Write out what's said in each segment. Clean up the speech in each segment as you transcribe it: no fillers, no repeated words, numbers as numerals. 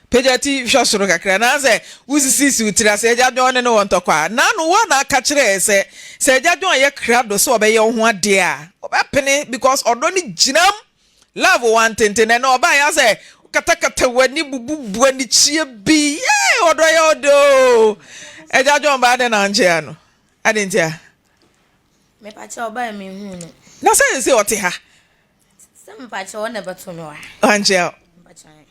Pagya ti hwɛ soro kakra na sɛ wosisisi wo tiri ase Agya John ne no wɔ ntɔkwa a, Naano wo a na aka kyerɛɛ sɛ sɛ Agya John yɛ krado sɛ ɔbɛyɛ wo ho adeɛ a, wobɛpene because ɔdɔ no gyinam. Love wɔ antenten ɛnɛ ɔbaeɛ a sɛ katakata w'ani bububu anikyie bi yee ɔdɔ yɛ ɔdɔ oo. Agya John baa dɛn na ankyea no? Adɛn ntia? Mepakyɛ ɔbaeɛ menhuu no. Na sɛ sɛ ɔte ha. Sɛ mepakyɛ ɔna ɛbɛto me wa. Ankyea wo.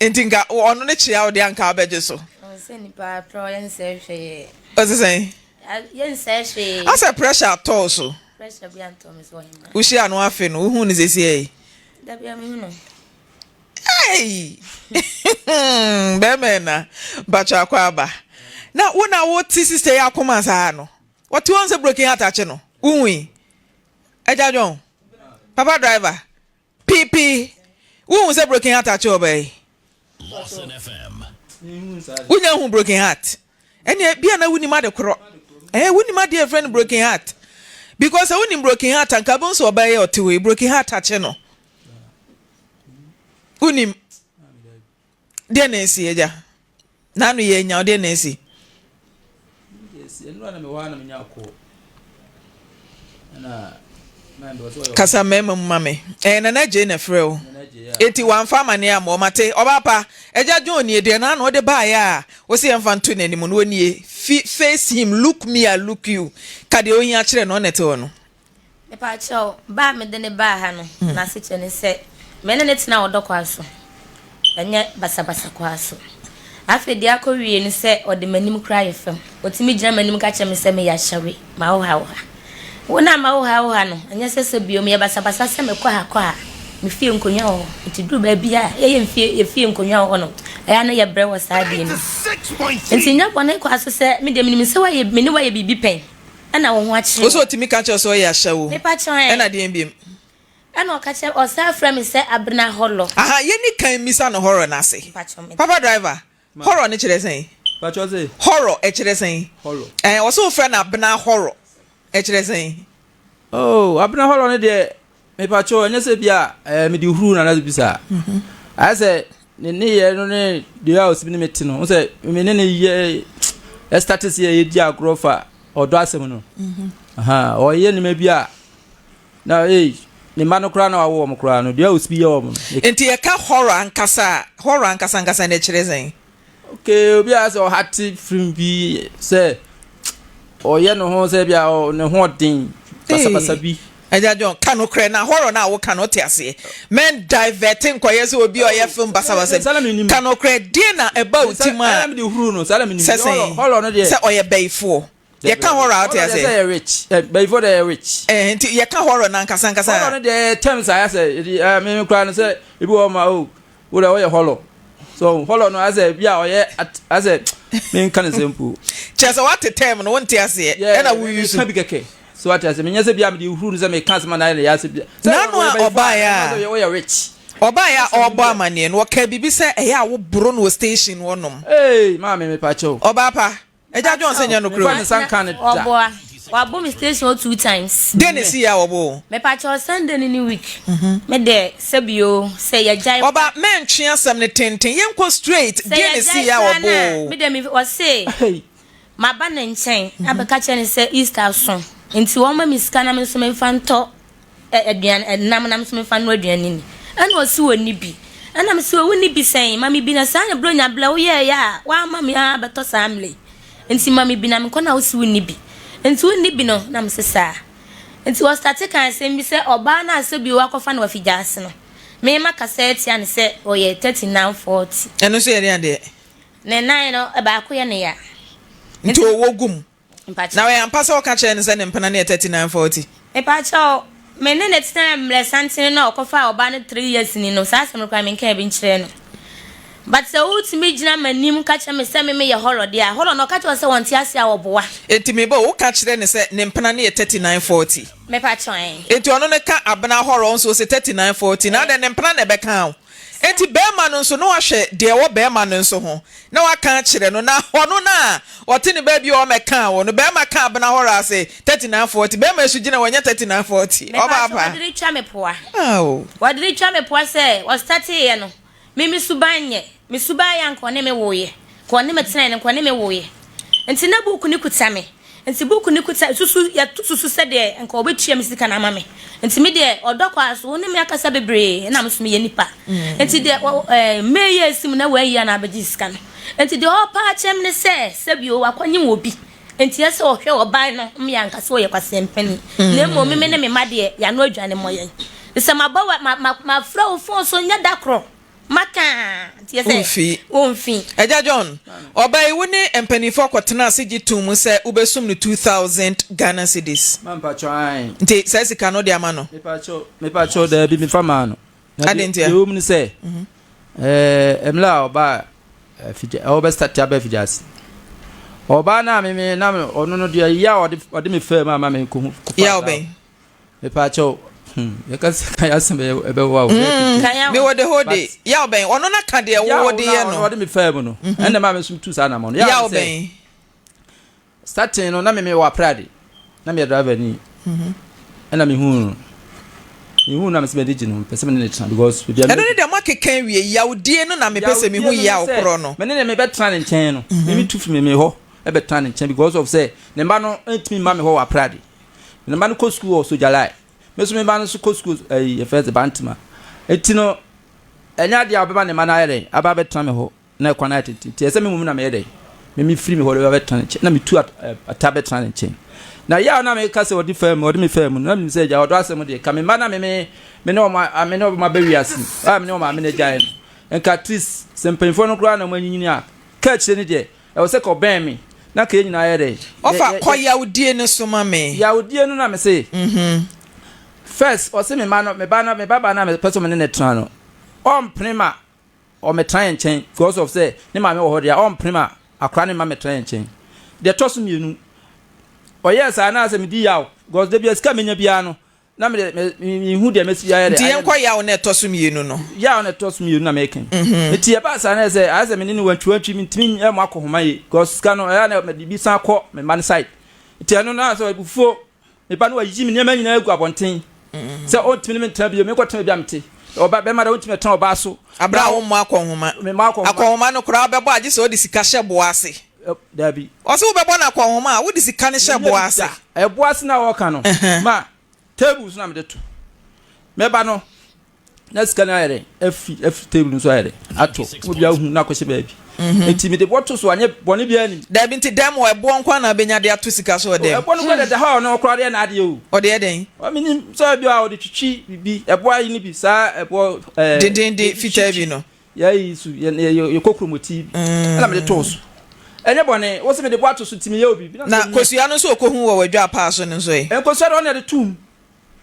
Nti nka ɔno ne kyea wo deɛ anka wobɛgye so. Sɛ nipa atɔ yɛnsɛ hwee. Ɔse sɛn? Yɛnsɛ hwee. Asɛ pressure atɔ wo so. Pressure bi antɔ me so ɔhema. Wohyia no afe no wohu no sɛsi ɛyi. Dabi a mehu no. Hey! Bɛrima na mpakyɛ akɔ aba. Na wo na wote sister yi akoma saa no. Wɔte wɔn sɛ broken heart akye no. Wohui. Agya John, papa driver, pipi, wohu sɛ broken heart akye ɔbaa yi? Wonya hu broken heart? Ɛnneɛ bia na wonim ade korɔ. Ɛɛ wonim adeɛ yɛfrɛ no broken heart. Because sɛ wonim broken heart anka bɛhu sɛ ɔbaa yi a ɔte hɔ yi broken heart akye no. Wonim deɛ na ɛsi agya? N'ano yɛ nya ɔdeɛ na esi. Kasa mmarima mu ma me. Ɛyɛ Nana Gyei na ɛfrɛ wo. Eti wamfa amaneɛ ammɔ mate. Ɔbaa pa, Agya John nie deɛ n'ano ɔde baeɛ a wose yɛmfa nto n'anim no ɔnie. Fi face him, look me I look you. Ka deɛ ohia kyerɛ no ɔna ɛte hɔ no. Mepakyɛw, ba a mede no baa ha no, n'asekyerɛ ne sɛ me ne no tena ɔdɔ kwan so, ɛnyɛ basabasa kwan so. Afei deɛ akɔwie ne sɛ ɔde m'anim koraa yɛ fam. Ɔtumi gyina m'anim ka kyerɛ me sɛ meyɛ ahyɛwe, mawohawoha. Wo no a mawohawoha no, ɛnyɛ sɛ sɛ bio meyɛ basabasa sɛ mekɔ ha kɔ ha. Me fie nkonnwa wɔ hɔ, nti duru baabi a yɛyɛ mfie, yɛ fie nkonnwa wɔ hɔ no, ɛyɛ a na yɛbrɛ wɔ saa adeɛ no mu. Nti nyɛ bɔne kwan so sɛ me deɛ menim sɛ woayɛ, me ne wo ayɛ biribi pɛn. Ɛna wo ho akyere wo. Wo sɛ ɔtumi ka kyerɛ wo sɛ ɔyɛ ahyɛwo. Mepa kyɛw ɛ. Ɛna deɛn biom? Ɛna ɔka kyerɛ, ɔsan frɛ me sɛ Abena Hɔlɔ. Aha, yɛni kan mmisa no hɔrɔ no ase. Mepa kyɛw me. Papa driver, hɔrɔ no kyerɛ sɛn? Pa kyɛw se? Hɔrɔ, ɛkyerɛ sɛn? Hɔlɔ. Ɛɛ, ɔsɛ wofrɛ no Abena Hɔrɔ, ɛkyerɛ sɛn? Oh, Abena Hɔlɔ no deɛ, Mepakyɛw, ɛnyɛ sɛ bi a ɛɛ mede huru na anase bi saa. Ayɛ sɛ ne nneyɛɛ no ne deɛ a ɔsi ne me te no, sɛ me ne ne yɛ ɛstate sɛ yɛdi agorɔ fa ɔdɔ asɛm no. Ɔyɛ nneɛma bi a na ee ne mma no koraa na wawo wɔn koraa no, deɛ a ɔsi bi yɛ wɔn no. Nti yɛka horror ankasa a, horror ankasa ankasa no ɛkyerɛ sɛn? Okay, obi a sɛ ɔhate film bi sɛ ɔyɛ ne ho sɛ bi a ne ho ɔden basabasa bi. Ɛgya John, ka nokorɛ na horror no a woka no wote aseɛ. Men divert nkɔyɛ sɛ obi a ɔyɛ film basabasa bi. Ka nokorɛ, deɛ na ɛba wo ti mu a sɛ sɛn sɛ ɔyɛ bɛyifoɔ. Yɛka horror a wote aseɛ. Horror deɛ sɛ yɛ rich. Bɛyifoɔ deɛ yɛ rich. Ɛɛ nti yɛka horror no ankasa ankasa. Horror no deɛ terms a yɛ sɛ ɛdi ɛɛ me koraa no sɛ ebi wɔ hɔ ma o. Wo dɛ ɔyɛ hɔlɔ. So hɔlɔ no asɛ bi a ɔyɛ asɛ menka ne sɛ mpo. Kyerɛ sɛ wate term no wonte aseɛ ɛna wo use. Meka bi kɛkɛ. So wate aseɛ menyɛ sɛ bi a mede huru no sɛ meka asɛm a na ayɛ ne ya sɛ bi. N'ano a ɔbaeɛ a woyɛ rich. Ɔbaeɛ a ɔrebɔ amaneɛ no ɔkaa biribi sɛ ɛyɛ a woboro no wɔ station hɔnom. Ee maame mepa kyɛw. Ɔbaa pa. Agya John sɛ nyɛ nokorɛ o. Mefa ne nsa nka no da. Ɔboa. Wabɔ me station hɔ 2 times. Dɛn na ɛsii a wɔbɔ wo? Mepakyɛw Sunday no ne week. Me deɛ sɛbi o sɛ yɛgyae. Ɔba mɛntwe asɛm no tenten yɛnkɔ straight Sɛ deɛn na yɛgyae ɛsii a koraa wɔbɔ no a wo? me deɛ me ɔse maba ne nkyɛn abɛka kyerɛ no sɛ Easter aso nti ɔmma me sika na me nso memfa ntɔ aduan ɛnam na me nso memfa nnoa aduane nni. Ɛna ɔse ɔnni bi. Ɛna mese o wonni bi sɛn? Ma me bi na saa na Buronya berɛ woyɛeɛ a woamma me ara bɛtɔ saa mmerɛ yi. Nti ma me bi na menkɔ na wose wonni bi. Nti wonni bi no na mese saa. Nti ɔstate kaa asɛm bi sɛ ɔbaa no a sɛ bio wakɔfa no wafi gyaase no me makasa atia no sɛ ɔyɛ 39 40. Ɛno nso yɛ deɛn adeɛ? Ne nan no baako yɛ ne ya. Nti ɔwɔ gu mu. Mpakyɛw. Na ɔyɛ ampa sɛ ɔka kyerɛɛ no sɛ ne mpena no yɛ 39 40? Mepakyɛw, me ne no tenaa mmerɛ santene no a ɔkɔfaa ɔbaa no 3 years ni no, saa asɛm no koraa menkaa bi nkyerɛɛ no. But sɛ wotumi gyina m'anim ka kyerɛ me sɛ me meyɛ horror deɛ a, horror no ɔka kyerɛ wo sɛ wɔnte ase a wɔboa. Enti me ba o, woka kyerɛ no sɛ ne mpena no yɛ 39 40? Mepakyɛw, ɛn. Enti ɔno no ka abena horror nso ose 39 40, na adɛn ne mpena na ɛbɛka wo? Enti barima no nso, na wahwɛ deɛ ɛwɔ barima no nso ho, na waka akyerɛ no, na ɔno no a ɔte ne baabi a ɔmmɛkaa wo no, barima ka abena hɔ ase, 39 40, barima yi nso gyina hɔ, ɛnyɛ 39 40, Mepa ɔbaa kyɛw, pa. wɔde retwa me poa. Ao. Wɔde retwa me poa sɛ wɔstarteeɛ no, me me suban nyɛ. Me suban yɛ a nka ɔne me woeɛ, nka ɔne me tenaeɛ no, nka ɔne me woeɛ. Nti na buuku no kuta me. Nti buuku no kuta, susu, yɛto susu sɛdeɛ nka ɔbɛtua me sika no ama me. Nti me deɛ, ɔdɔ kɔ ara so, wo ne me akasa bebree, ɛna me nso meyɛ nipa. Nti deɛ, ɔ, ɛɛ, May yi a asi mu na wanyi a na abɛgye sika no. Nti deɛ ɔrepa akyerɛ me ne sɛ, sɛbio, wakɔnye obi. Nti ɛsɛ sɛ ɔhwɛ ɔban no, me anka sɛ ɔyɛ kwaseampani. Na mmom me, me ne me mma deɛ, yɛano adwane mmɔ yɛn. Sɛ mabɔ wa, ma, ma, mafrɛ wo fon so nyɛ da koro. Maka a, nti yɛ sɛ Womfi. womfi. Agya John, ɔbaa yi wo ne mpaninfoɔ kɔtenaa ase gye too mu sɛ wobɛsum no 2000 Ghana cedis. Ma mpakyɛw ae. Nti saa sika no wode ama no? Mepakyɛw, mepakyɛw daabi mefa maa no. Na Adɛn deɛ ntia? deɛ ɛwɔ mu ne sɛ, ɛɛ mmerɛ a ɔbaa afigya ɔbɛ start aba afigya ase. Ɔbaa no a me me na ɔno no deɛ yɛ a ɔde ɔde me faa mu ama me kɔ hu kɔfaa Yaw saa. bɛn? Mepaakyɛw, hmm, yɛka sɛ kan asɛm ɛbɛwa o. Mm, mewɔ the whole day. Yaw bɛn, ɔno na ka deɛ wo de yɛ no. Yaw na ɔde me faa mu no, mhm. ɛnna maa me nso tu saa anamɔ no. Yaw bɛn. Starting no, na me mewɔ aprade, na meyɛ driver ni. Mhm. Ɛnna mehuu no. Mehu na mesɛ m'ani gye no, mepɛ sɛ me ne no tena because baabi a Ɛno ne deɛ moakeka awie, yawdie no na mepɛ sɛ mehu yaw korɔ no. Me ne no mebɛtena ne nkyɛn no, me metu firi me hɔ ɛbɛtena ne nkyɛn because of sɛ ne mma no ntumi mma me hɔ wɔ aprade. Ne mma no kɔ sukuu wɔ Sogyalai. Me nso me ba no nso kɔ sukuu ɛyi yɛfrɛ sɛ Bantama. Eti no ɛnyɛ adeɛ a ɔbɛma ne mma no ayɛ dɛn aba abɛtena me hɔ na ɛkwan ayɛ tenten. Nti ɛsɛ me mmom na meyɛ dɛn me me firi me hɔ de bɛtena ne nkyɛn na metu ata bɛtena ne nkyɛn. Na yɛ a na meka sɛ ɔde faa mu ɔde me faa mu no na menim sɛ agya ɔdɔ asɛm deɛ ka me mma na me me me ne wɔn me ne wɔn aba wiase a me ne wɔn maame na agyae no nka at least sɛ mpanyinfoɔ no koraa na wɔn anyinyini a ka akyire no deɛ Ɛwɔ sɛ ka ɔbɛn me na ka yɛn nyinaa yɛ dɛ. Ɔfa kɔ yawdie no so ma me. Yawdie no na me se. First ɔse me ma no me ba no me ba ba no a me pɛ sɛ me ne no tena no ɔmpene ma ɔmɛtena yɛn nkyɛn because of sɛ ne maame wɔ hɔ deɛ ɔmpene ma akora ne ma mɛtena yɛn nkyɛn. Deɛ ɛtɔ so mmienu ɔyɛɛ saa na sɛ medi yaw because da bi a sika menya biara no Na me de, me, menhu deɛ mɛsi ayɛ dɛ. Nti yɛnkɔ yaw no a ɛtɔ so mmienu no. Yaw no a ɛtɔ so mmienu na meka yi. Nti ɛbaa saa na sɛ ayɛ sɛ me ne no wantwiwantwi, mentumi nyɛ mo akɔhoma yie. Because sika no, ɛyɛ a na mede bi san kɔ me mma no side. Nti ɛno no, sɛ abufuo, me ba no wayiyi me nneɛma nyinaa agu abɔnten. Sɛ ɔntumi ne me ntena bio, menkɔtena baabi a mete. Ɔba, bɛrima deɛ ɔntumi ɛtena ɔbaa so. Aberɛ a wommɔ akɔnhoma. Memmɔ akɔnhoma. Akɔnhoma no koraa wobɛbɔ a gye sɛ wode sika hyɛ boɔ ase. Dabi. Ɔse wobɛbɔ no akɔnhoma a, wode sika no hyɛ boɔ ase. Ɛboɔ ase na ɔka no, ma table so na mede to. Mɛba no, na sika no ayɛ dɛ, afi afi table no so ayɛ dɛ, ato. Obi ahu na akɔhyɛ baabi. Mhm. Nti mede boɔ to so anyɛ bɔne biara nim. Dabi nti dɛm wɔ ɛboɔ nko na abɛnya de ato sika so wɔ dɛm. Ɛboɔ no kora dada hɔ a ɔno ɔkora ɔde yɛ n'adeɛ o. Ɔde yɛ dɛn? Ɔmenim sɛ bi a ɔde twitwi bibi ɛboɔ ayi no bi saa ɛboɔ ɛɛ. Dendenden fitaa bi no. Yɛyi so yɛ yɛ yɛ kokromoti bi ɛna mede too so. Ɛnyɛ bɔne, wo se mede bo ato so nti meyɛ obi. Na kosua no nso okohu wɔ w'adwa paa so no nso ɛ? Nkosua de ɔna de tum.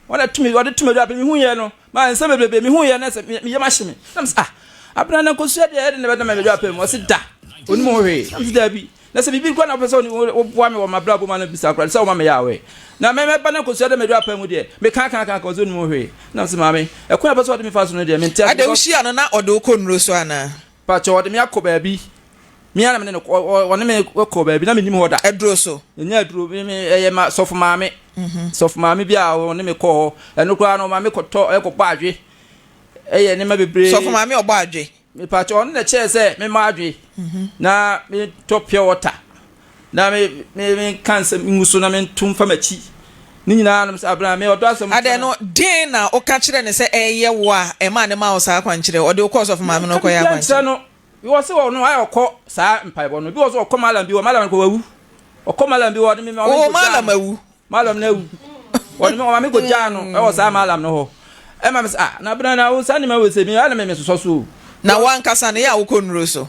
Ɔna tumi ɔde tum adwa paa mehu yɛ no. Ma nsɛm bebrebe mehu yɛ no sɛ me yam ahye me. Na me sɛ ah abena na nkosua deɛ ɛde na bɛda m'adwa paa mu. Ɔse da onim ho hwee. Na me sɛ daabi. Na sɛ biribi koraa na wopɛ sɛ woboa me wɔ m'abrabɔ mu a na bisa koraa sɛ woma meyɛ aware. Na me mɛba na nkosua da m'aduru apaa mu deɛ, meka ka ka ka ɔsɛ ɔnnim ho hwee. Na mese maame, ɛkwan a ɔpɛ sɛ ɔde me fa so no deɛ mente ase. Adɛn wohyia no na ɔde wo kɔ nnuro so anaa? Pakyɛ ɔde me akɔ baabi, me ara na me ne no kɔ, ɔne me kɔ baabi na mennim hɔ da. Aduro so? Ɛnyɛ aduro, me me ɛyɛ ma sɔfo maame, sɔfo maame bi a ɔne me kɔɔ hɔ, ɛno koraa no ɔma me kɔtɔ ɛkɔbɔ adwe, ɛyɛ nneɛma bebree. Sɔfo maame ɔbɔ adwe? Mepakyɛ ɔno na ɛkyɛɛ sɛ memmɔ adwe na mentɔ pure water na me me menka nsɛm ngu so na mento mfa m'akyi ne nyinaa nom sɛ abena me ɔdɔ asɛm. Adɛn no den na woka kyerɛ no sɛ ɛyɛ wo a ɛmaa ne maa wo saa akwankyerɛ ɔde wo kɔɔ sɔfo maame no kɔyɛ akwankyerɛ. Nka no wɔ sɛ ɔno ayɛ ɔkɔ saa mpaebɔ no bi wɔ sɛ ɔkɔ malam bi wɔ malam no kɔ wawu ɔkɔ malam bi wɔ ɔde me ɔme kɔ malam awu Mallam no awu. Wɔde me wɔma me kɔgyaa no wɔ saa Mallam no hɔ. Ɛma me sɛ ah na bena na wo saa nneɛma wei sɛ me ara na me mesosɔ so o. Na wo ankasa no yɛ a wokɔ nnuro so?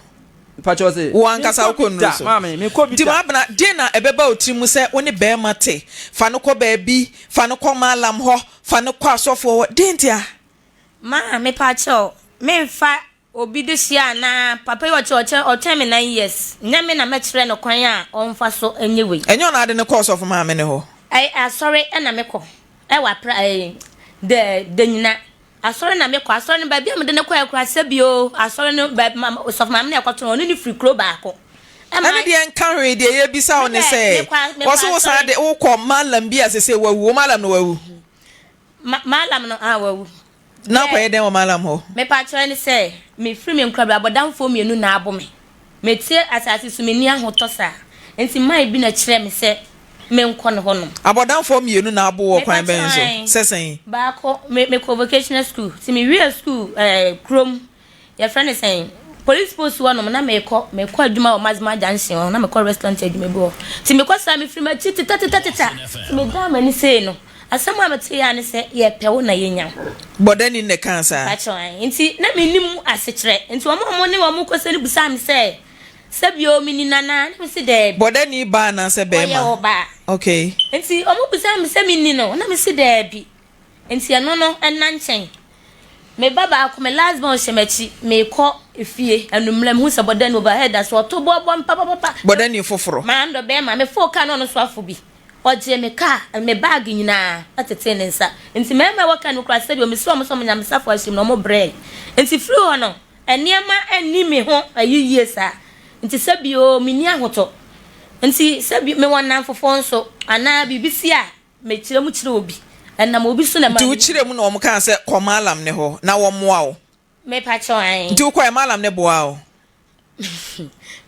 Mpakyɛw se. Wo ankasa wokɔ nnuro so? Maame menkɔ bi da. Nti Maabena deɛn na ɛbɛba wo tiri mu sɛ wo ne barima te? Fa no kɔ baabi, fa no kɔ Mallam hɔ, fa no kɔ asɔfoɔ hɔ, deɛn ntia? Maa mepakyɛw menfa Obi de hyia anaa? Papa yi ɔkyɛ ɔkyɛ ɔtwɛn me nine years nyɛ me na mɛkyerɛ no kwan a ɔnfa so nyɛ wei. Ɛnyɛ ɔno ade no kɔɔ sɔfo maame no hɔ. Ɛy asɔre na me kɔ ɛwɔ apra ɛy dɛ danyina asɔre na me kɔ asɔre no baabi a mede no kɔɛ koraa sɛbi oo asɔre no baabi ma sɔfo maame na ɛkɔto no ɔne no firi kuro baako ɛma. Ɛno deɛ nka hwee deɛ yɛbisa wo ne Me dɛ sɛ mekɔ mekɔ wɔse wo san asɔre. de wokɔ mallam bi a sesei wawu wo mallam no wawu. Ma mallam no ah wawu. Na akɔyɛ dɛn wɔ Mallam hɔ? Mepakyɛw ne sɛ, mefiri me nkorabea abɔdamfoɔ mmienu na abo me. Mete asase so menni ahotɔ saa. Nti man bi na ɛkyerɛɛ me sɛ menkɔ ne hɔnom. Abɔdamfoɔ mmienu na abo wo wɔ kwan bɛn so? Sɛ sɛn? Baako, me mekɔɔ vocational school. Nti mewiee school ɛɛ kurom, yɛfrɛ no sɛn, police post hɔnom na mekɔ, mekɔ adwuma wɔ Maxima junction hɔ, na mekɔ restaurant adwuma bi wɔ hɔ. Nti mekɔ saa mefiri m'akyi tetatetatetata. Nti medan m'ani sei no, asɛm a meteeɛ ara ne sɛ, yɛpɛ wo na yɛnya wo. Bɔdani na ɛkaa saa? Mpakyɛw, ae. Nti na mennim asekyerɛ. Nti wɔn a wɔne wɔn kɔsɛ no bisaa me sɛ, Sɛ bio, menni no anaa? Na mese, Daabi. Bɔdani baa anaasɛ bɛɛma? Ɔyɛ ɔbaa. Okay. Nti wɔn bisaa me sɛ menni no? Na mese, Daabi. Nti ɛno no ɛnna nkyɛn. Me ba baako, me last born hyɛ m'akyi, meekɔ efie anwummerɛ, mehu sɛ bɔdani overhead da so, ɔto boɔ bɔ me papapapa. Bɔdani foforɔ? Maandɔ bɛɛma, mefoo kaa na ɔno nso afo bi. Ɔgyee me kaa, me bag nyinaa tetee ne nsa. Nti mmarima a ɛwɔ kaa no mu koraa sɛdeɛ mesrɛ wɔn sɛ wɔn nyamesafo ahyem no, wɔbrɛɛe. Nti firi hɔ no, nneɛma nni me ho ayi yie saa. Nti sɛbi oo, menni ahotɔ. Nti sɛbi mewɔ nnamfofoɔ nso, anaa biribi si a, mekyerɛ mu kyerɛ obi. Ɛnam obi so na ɛma Nti wokyerɛɛ mu na wɔkaa sɛ kɔ Mallam no hɔ na wɔmmoa wo? Mepakyɛw, ae. Nti wokɔɛ, Mallam no boaa wo?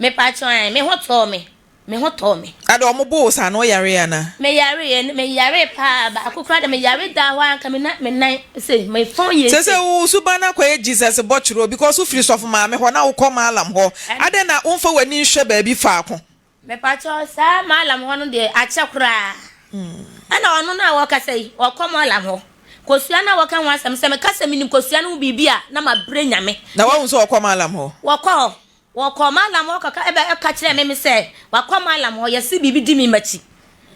Mepakyɛw, ae. Me ho tɔɔ me. Me ho tɔɔ me. Ade wɔn boo wo saa no, woyaree anaa? Me yaree, me yaree paa. Baako koraa de, me yare daa hɔ ara nka me na me nan sei, me fɔn yɛ sei. Sese wo suban no akɔyɛ Jesus bɔkyerɛ because wo firi sɔfo maame hɔ na wokɔ Mallam hɔ. Adɛn na womfa w'ani nhwɛ baabi faako? Mepakyɛw, saa Mallam hɔ no deɛ akyɛ koraa. Ɛna ɔno no a wɔkasa yi, ɔkɔ Mallam hɔ. Kosua no a wɔka ho asɛm, sɛ meka sɛ menim kosua no ho biribi a, na mabrɛ Nyame. Na woahu sɛ ɔkɔ Mallam hɔ? Wɔkɔ hɔ. Wɔkɔɔ Mallam hɔ kɔka ɛbɛ ɛka kyerɛɛ me me sɛ wakɔ Mallam hɔ, yɛse biribi di me makyi.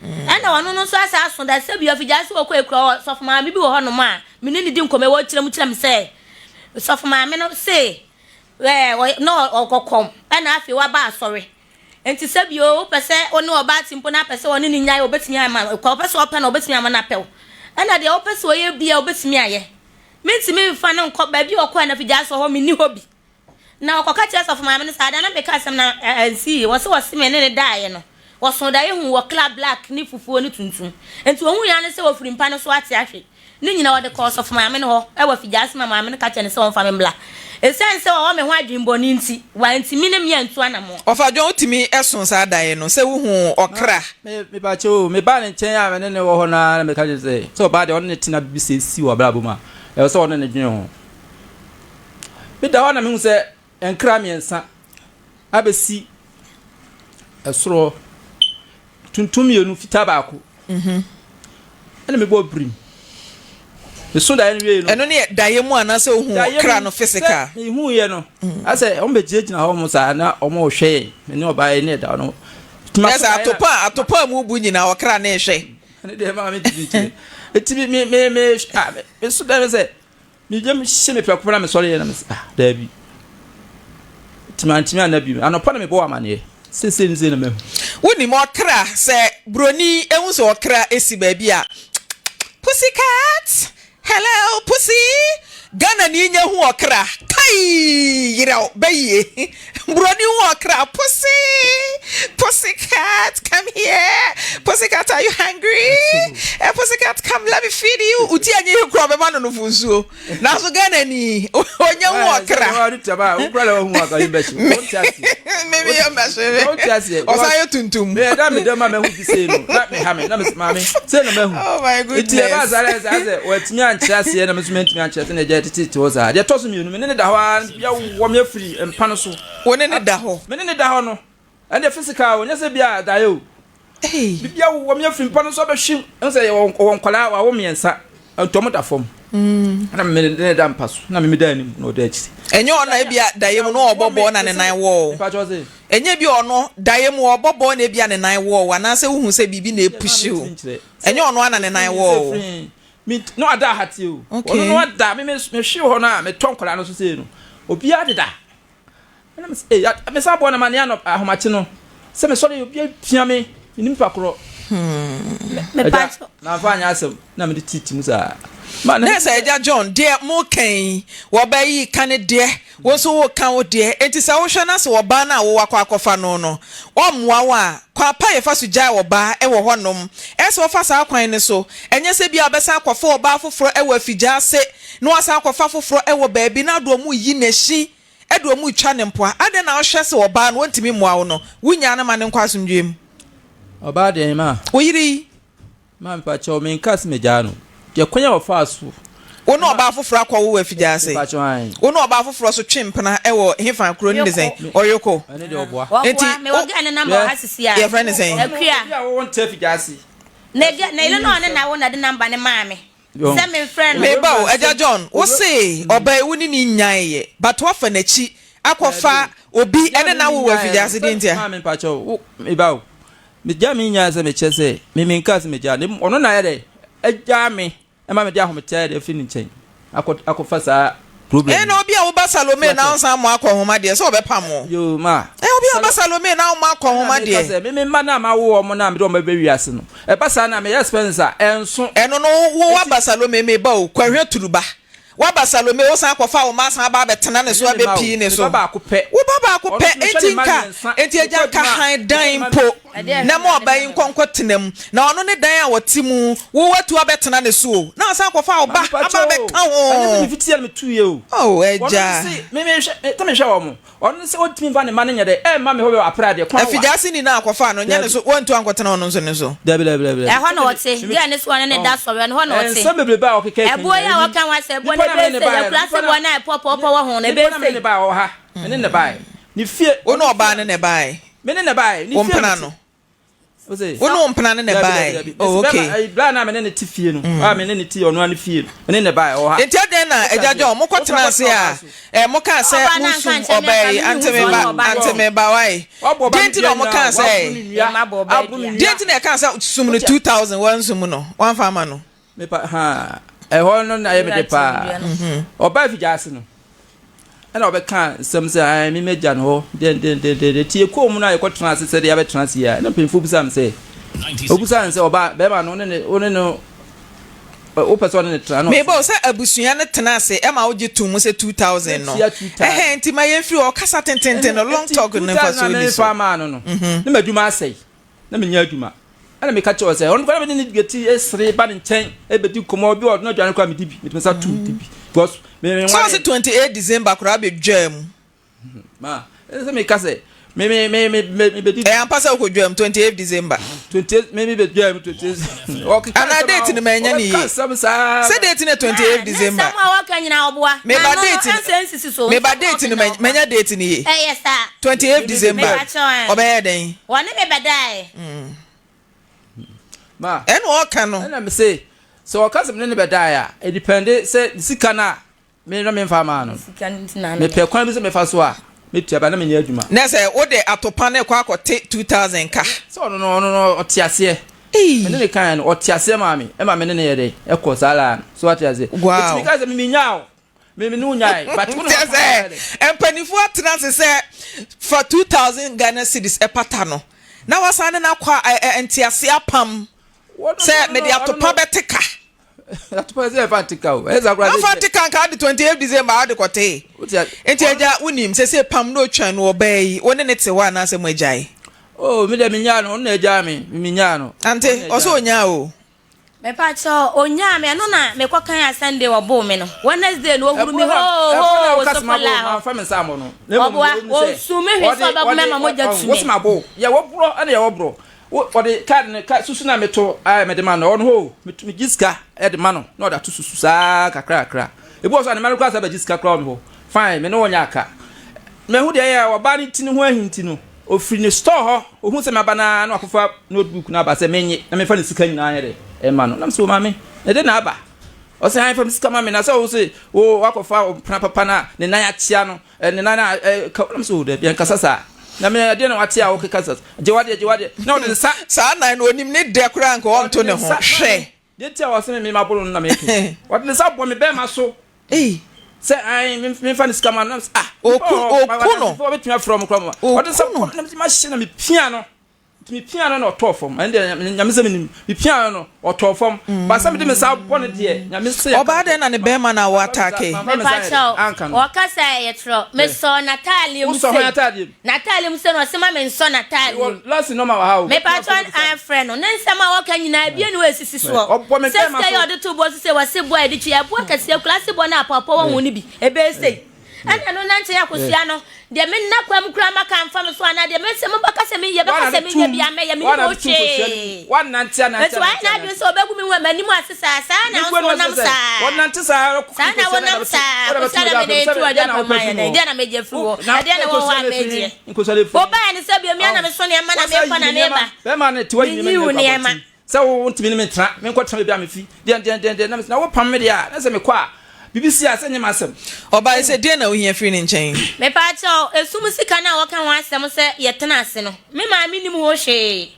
Ɛna ɔno no nso asa aso da sɛ bi afigyaa sɛ wɔkɔ ekura hɔ, sɔfo maame bi wɔ hɔ nom a me ne no di nkɔmmɔ, ɛwɔ kyerɛ mu kyerɛ me sɛ sɔfo maame no se ɛɛ na ɔkɔ kɔm ɛna afei waba asɔre. Nti sɛ bi o wopɛ sɛ wo ne ɔbaa te mpo na apɛ sɛ ɔne ne nyae obetumi ama kwa wopɛ sɛ ɔpɛ na obetumi ama no apɛ wo. Ɛna deɛ wopɛ sɛ ɔyɛ bia obetumi ayɛ. Mentumi mfa no nkɔ baabi a ɔkɔɛ no afigyaa sɛ hɔ menni hɔ bi. Na ɔkɔka kyerɛɛ sɔfo maame no sɛ, Ada na meka asɛm no a ansi yie. Wɔse wɔse me ne no daeɛ no, wɔsoo daeɛ huu wɔ kla black ne fufuo ne tuntum. Enti wɔhuiɛ ara ne sɛ wɔfiri mpa no so ate ahwe. Ne nyinaa wɔde kɔɔ sɔfo maame no hɔ wɔ afigyase ma maame no ka kyerɛɛ no sɛ ɔmfa me mmra. Esiane sɛ ɔwɔ me ho adwemmɔne nti, wantumi ne me antu anammɔn. Ɔfa John wotumi soo saa daeɛ no sɛ wohuu ɔkra? Me mepakyɛw o, mebaa ne nkyɛn a me ne no wɔ hɔ no ara na meka kyerɛ no sɛ, sɛ ɔbaa deɛ ɔne no tena biribi sɛ si wɔ abrabɔ mu a, ɛwɔ sɛ ɔne no dwene ho. Meda hɔ na mehu sɛ nkra mmiɛnsa abɛsi ɛsoro hɔ, tuntum mmienu, fitaa baako. Mhm. Ɛna mebɔ birim. Meso daeɛ no wie no. Ɛno ne yɛ daeɛ mu anaasɛ wohu kra no physical? Sɛ mehu yɛ no, mm. asɛ wɔn bɛgyinagyina hɔ mo saa na wɔn rehwɛ yɛn, me ne ɔbaa yɛ ne ɛda no. Ɛsɛ atopa atopa mu bu nyinaa ɔkra ne rehwɛ. Ɛne deɛ maa me gyina kyerɛ. Eti me me me me ah me so daeɛ sɛ Me yam hye me prɛko pɛ na mesɔreeɛ na mese ah daabi. Nti mantumi anna bio. Anɔpa na mebɔɔ amaneɛ. Seesei ne sei na mahu. Wonim ɔkra sɛ broni ehu sɛ ɔkra esi baabi a pussy cat hello pussy Ghana ni nya hu ɔkra kai yerɛw bɛyie broni hu ɔkra pussy pussy cat come here pussy cat are you hungry eh, pussy cat come let me feed you uti anyi he kura ɔbɛma no nofo nsuo nanso Ghana ni onye hu ɔkra mimi yɛ mbɛhye me ɔsan yɛ tuntum mɛ da mi dɛm a mɛhu bi sei no na me ha me na me maame sei na mɛhu oh my goodness nti ɛbaa saa na ɛsɛ sɛ wɔatumi ankyerɛ aseɛ na me nso mantumi ankyerɛ sɛ na ɛgya tete te hɔ saa deɛ ɛtɔ so mmienu me ne ne da hɔ ara yɛwɔ me afiri mpa no so wo ne ne da hɔ me ne ne da hɔ no Ɛnde physical o, nyɛ sɛ bia daeɛ o. Bibia wowɔ me afiri mpa no so abɛhwe m sɛ ɔwɔ nkwadaa wawo mmiɛnsa nti ɔmo da fam. Na me ne da mpa so na me da anim na ɔda akyiri. Ɛnyɛ ɔno ebia daeɛ mu na ɔbɔ bɔɔl na ne nan wɔ o. Ɛnyɛ bi ɔno daeɛ mu ɔbɔ bɔɔl na ebia ne nan wɔ o anaasɛ wohu sɛ biribi na epushi o. Ɛnyɛ ɔno ara na ne nan wɔ o. Na wada ahate o. Ɔno na wada me mehwe hɔ no a metɔ nkwadaa no so sei no obiara deda. Ɛna mese, ei, mesan bɔɔ no amanneɛ anɔp ahomakye no sɛ mesɔre obi apia me, menim nipa korɔ. Agya, mamfa anyɛ asɛm na mede titi mu saa. Na sɛ Agya John, deɛ moreka yi, wɔba yi reka ne deɛ, wo nso woreka wo deɛ, enti sɛ wohwɛ na sɛ ɔbaa no a wowɔ akɔ akɔfa no no, ɔmmoa wo a, kwan pa a yɛfa so gyae ɔbaa wɔ hɔnom, ɛyɛ sɛ wofa saa kwan no so, ɛnyɛ sɛ ebia wobɛsan akɔfa ɔbaa foforɔ wɔ afigya ase, na woasan akɔfa foforɔ wɔ baabi, na wode wɔn reyi n'akyi, de wɔn retwa no mpoa. Adɛn na wohwɛ sɛ ɔbaa no, ɔntumi mmoa wo no, wonyaa no ma no nkɔ asomdwoeɛ mu? Ɔbaa deɛn ma? Wo yere yi. Ma mepakyɛw, menkaa sɛ megyaa no. Deɛ kwan a ɔfaa so. Wo ne ɔbaa foforɔ akɔwo wɔ afigya ase. Mepakyɛw, ae. Wo ne ɔbaa foforɔ nso twe mpena wɔ hefa, kuro no de sɛn? Ɔyoko. Ɛno deɛ ɔboa. Enti, Ɔboa, mewɔ girl ne number wɔ ha sisi a. Yɛfrɛ no sɛn? Akua. Obi a wɔwɔ nte afigya ase. Ne girl, ne yere na ɔne na wo na de number no maa me. Sɛ memfrɛ no. Meba o, Agya John, wo se ɔbaa yi wo ne no nnyaeɛ but woafa n'akyi akɔfa obi ne no awo wɔ afigya ase, deɛ ntia? Maame mpakyɛw, wo, meba o. Megyaa me nyae sɛ mekyerɛ sɛ me menkaa sɛ megyaa no, na mmom ɔno na ayɛ dɛ agyaa me ma mede ahomete ayɛ dɛ afiri ne nkyɛn akɔ akɔfa saa problem Ɛna obi a woba Salome na wonsan mmɔ akɔnhoma deɛ, sɛ ɔbɛpam wo. Yoo, ma. Ɛɛ, obi a woba Salome na wommɔ akɔnhoma Ɛna meka deɛ. sɛ, me me mma no a mawo wɔn no a mede wɔn bɛba wiase no, ɛba saa no a meyɛ expenses a, ɛnso. Ɛno no, wo woaba Salome, meba o, Kwahwɛ Turuba. Woaba Salome, wosan akɔfa wo mma asan aba abɛtena ne so Ɛnyɛ me mma o, abɛpii ne me so. ba baako pɛ. Wo ba baako Ɔno pɛ, nso mehwɛ enti ne mma nka, mmiɛnsa, enti mekɔ agya nka adwuma a, han mehwɛ dan ne mma mpo mmiɛnsa. na ma ɔbaa yi nkɔ nkɔtena mu, na ɔno ne dan a ɔte mu, wo woatu abɛtena ne so o, na wasan akɔfa wo ba Maame aba pakyɛ o, abɛka ɛnyɛ sɛ ho. mefiti a na metuiɛ o. Oh, Ɔno nso agya. se, me mehwɛ, me, sɛ mehwɛ wɔn. Ɔno nso se ɔntumi mfa ne mma no nyɛ dɛ, ɛmma me hɔ bɛ apra deɛ, kwan wa. Afigyase ni no a akɔfaa no, nyɛ ne Dabi. so, woantu ankɔtena ɔno nso ne so. Dabi, dabi, dabi, dabi. Ɛhɔ na Sɛ me, ɔte. me, Girl no so ɔne ne da ɔn, sɔre, ɔno hɔ na ɔte. nsɛm bebrebe a ɔkeka ka Ɛboɔ yi nyinaa, a menim. wɔka ho asɛm, ɛboɔ Nipa no no a me ɛbɛyɛ ne no sei, baeɛ no, akuraase nipa no boɔ a, no a ɛpɔpɔɔpɔ wɔ ho no, nipa ɛbɛyɛ no a me ne sei. no baeɛ, ɔwɔ ha. Me ne no baeɛ. Ne fie, Wo ne ɔno fie ɔbaa na no na mete. ɛbaeɛ? Me ne no baeɛ, ne Wo fie na mpena mete. no? Wo se? Wo ne wo mpena no na Dabi, dabi, ɛbaeɛ? dabi. Oh, Mese okay. bɛrima, ayi, bra na me ne no te fie no, a me ne no te ɔno ara ne fie no, me ne no baeɛ, ɔwɔ ha. Enti adɛn na Wote Agya aseɛ? John, Wo nso mokɔtenaa ase akɔtena a, ɔbaa so. eh, mokaa sɛ Ɔbaa no anka mosum ankyerɛ me ɔbaa anka yi, me ante menhu me sɛ ba, ɔne ɔbaa no ante te. me ba, wai? Wabɔ ɔba Deɛn no nti dua na nyinaa wɔkaa o, sɛ, waboro no nnua, Mma bɔ ɔbaa aboro no dua. deɛn nnua. nti na ɛkaa sɛ sum no Wote 2000, wansum no, wamfa ama no? Mepa ha, ɛhɔ no na ɛyɛ me de Wura te paa. dua no. Ɔbaa afigya ase no, ɛna ɔbɛkaa nsɛm sɛ, ae, me m'agya no hɔ, dɛn dɛn dɛn dɛn. Enti yɛkɔɔ mu no a yɛkɔtenaa ase sɛdeɛ yɛabɛtena ase yi a, ɛna mpanyinfoɔ bisaa me sɛ, ɔbisaa no sɛ, ɔbaa, bɛrima no, wo ne ne, wo ne no, wopɛ sɛ ɔne ne tena? Ɛna Meba ɔse, o, sɛ abusua no tena ase ma wogye tom sɛ 2000 no, Mɛtua 2000. ɛhɛn, nti ma yɛmfiri hɔ, ɔkasa tententen no, Ɛhɛn, long enti talk no 2000 mfasoɔ a nni so. mefa maa no no, na m'adwuma asɛe. Na mennya adwuma. Ɛna meka kyerɛɛ sɛ, ɔno koraa na mede ne dwetiri sere ba ne nkyɛn bɛdi nkɔmmɔ. Bi wɔ ɔno aduane koraa medi bi. Metumi sa tum di bi. Because me me So ɔse 28 December koraa bɛdwaa mu. Ma, ɛsɛ sɛ meka sɛ me me me me me bɛdi. Ɛyɛ ampa sɛ wokɔdwaa mu 28 December? 28 me me bɛdwaa mu 28. Ɔkeka Anaa date no manya ne yie. Ɔkeka nsɛm saa. Sɛ date no yɛ 28 December. Ne nsɛm a wɔka nyinaa ɔboa. Meba date no meba date no manya date no yie. Ɛyɛ saa. 28 December ɔbɛyɛ dɛn? Wɔne me bɛdae. Ma. Ɛna ɔka no. Ɛna me se sɛ ɔka sɛ me ne no bɛdae a ɛdepɛnde sɛ ne sika no a me na memfa maa no. Mepɛ kwan bi sɛ mefa so a metua ba na menyɛ adwuma. Na sɛ wode atopa no rekɔ akɔte 2000 ka. Sɛ ɔno no ɔno no ɔte aseɛ. Me ne no kaeɛ no ɔte aseɛ maa me ɛma me ne no yɛ dɛn ɛkɔ saa laa no. So wate aseɛ. Wow. Ɛtumi ka sɛ me menyaa o. Me me ne wo nyae but wo na Kyɛ sɛ mpanimfoɔ atena ase sɛ fa 2000 Ghana cedis pata no na wasan ne no akɔ ntease apam sɛ mede atopa bɛte ka. Atopa sɛ ɛfa nte ka o. Ɛyɛ saa koraa sɛ. Afa nte ka nka ade 28 December ade kɔtee. Nti agya wonim sɛ sɛ pam na otwa no ɔbaa yi wo ne ne te hɔ anaasɛ mo agyae? Oh me deɛ menyaa no ɔno na agyaa me menyaa no. Ante ɔsɛ onyaa o. Mepakyɛw, onyaa me, ɛno na mekɔ kan a Sunday wɔboo me no. Wednesday no ohuru me hoo hoo wɔ sokola hɔ. Ɔboa, osu me hwee sɛ ɔbɛbo me ama mogya tu me. Wosem abo, yɛwɔ borɔ ɛna yɛwɔ borɔ. Wɔde card no ka susu na meto a mede ma no ɔno hoo megye sika ɛde ma no na ɔde ato susu saa kakra kakra. Ebi wɔ so a ne mma no koraa saa bɛgye sika koraa wɔ me hɔ. Fine, me ne wɔn nyɛ aka. Mahu deɛ ɛyɛ a ɔbaa no ti ne ho ahi nti no. Ɔfiri ne store hɔ, ɔhuu sɛ maba no ara na wakɔfa notebook no aba sɛ mennye na memfa ne sika nyinaa nyɛ dɛ mma no. Na mese, o maame, na ɛdɛn na aba? Ɔse, ae, fa me sika ma me, na sɛ wo se wo wakɔfa wo mpena papa no a ne nan akyea no, ne nan a ɛka, na mese, o dabi, ɛnkasa saa. Na me ɛdeɛ na wate a wokeka sa, gye wadeɛ, gye wadeɛ. Na ɔde ne nsa. Saa nan no, ɔnim ne dɛ koraa anka ɔnto ne ho. Hwɛ! Deɛ nti a ɔse me maboro no na meke. Ɔde ne nsa bɔ me bɛɛma so sɛ ae memfa ne sika ma no. Na mese ah, Oku, oku no. Ɔbɛtumi afrɛ ɔmo koraa ma. Ɔde nsa bɔ me na mese mahye na mepia no. Nti mepiaa no na ɔtɔɔ fam. Ɛno deɛ Nyame sɛ menim. Mepiaa no no, ɔtɔɔ fam. But sɛ mede me nsa abɔ no deɛ, Nyame sɛ yɛka Ɔbaa dɛn na ne bɛɛma na wo ataake? Mamfa me nsa anyɛ dɛn, Mepakyɛw, anka no. wɔka sɛ ɛyɛ torɔ. Mesɔɔ n'ataadeɛ mu Wosɔ hwan sei. ataadeɛ mu? N'ataadeɛ mu sei na ɔse ma mensɔ n'ataadeɛ mu. Mewɔ Lɔsi nɔma wɔ ha o. Mepakyɛw, ae frɛ no. Ne nsɛm a ɔka nyinaa, ebien na esisi soɔ. Ɔbɔ me Sɛ bɛɛma sika yi a so. ɔde too boɔ so sei, wɔse boɔ a yɛde twi, ɛboɔ kɛseɛ, akuraase boɔ no a apɔapɔ wɔ ho no bi, ɛbɛyɛ sei. Ɛna ɛno na nkyɛn akosua no, deɛ menna kwan mu koraa maka amfa me so anaa deɛ mese mobɛka sɛ menyɛ, bɛka sɛ menyɛ biara mɛyɛ, mennim ho hwee. Enti wayɛ n'adwene sɛ ɔbɛgu me ho m'anim ase saa, saa na wo nso wonam saa. Saa na wonam saa, akosua na mede tu agya pɛ ma yɛ dɛn, deɛ na megye firi hɔ, ɛdeɛ na ɛwɔ hɔ a megyeɛ. Wobaeɛ no sɛ bio, me ara na meso nneɛma na mekɔ na meba, menyi wo nneɛma. Sɛ wo wontumi ne me ntena, menkɔtena baabi a mefi, deɛn deɛn deɛn deɛn, na mese, na wopam me deɛ a, na sɛ mekɔ a, biribi si a, sɛ ɛnyɛ m'asɛm. Ɔbae sɛ, Deɛn na wohia firi ne nkyɛn? Mepaakyɛw, esum sika no a wɔka ho asɛm sɛ yɛtena ase no, me maame nnim ho hwee.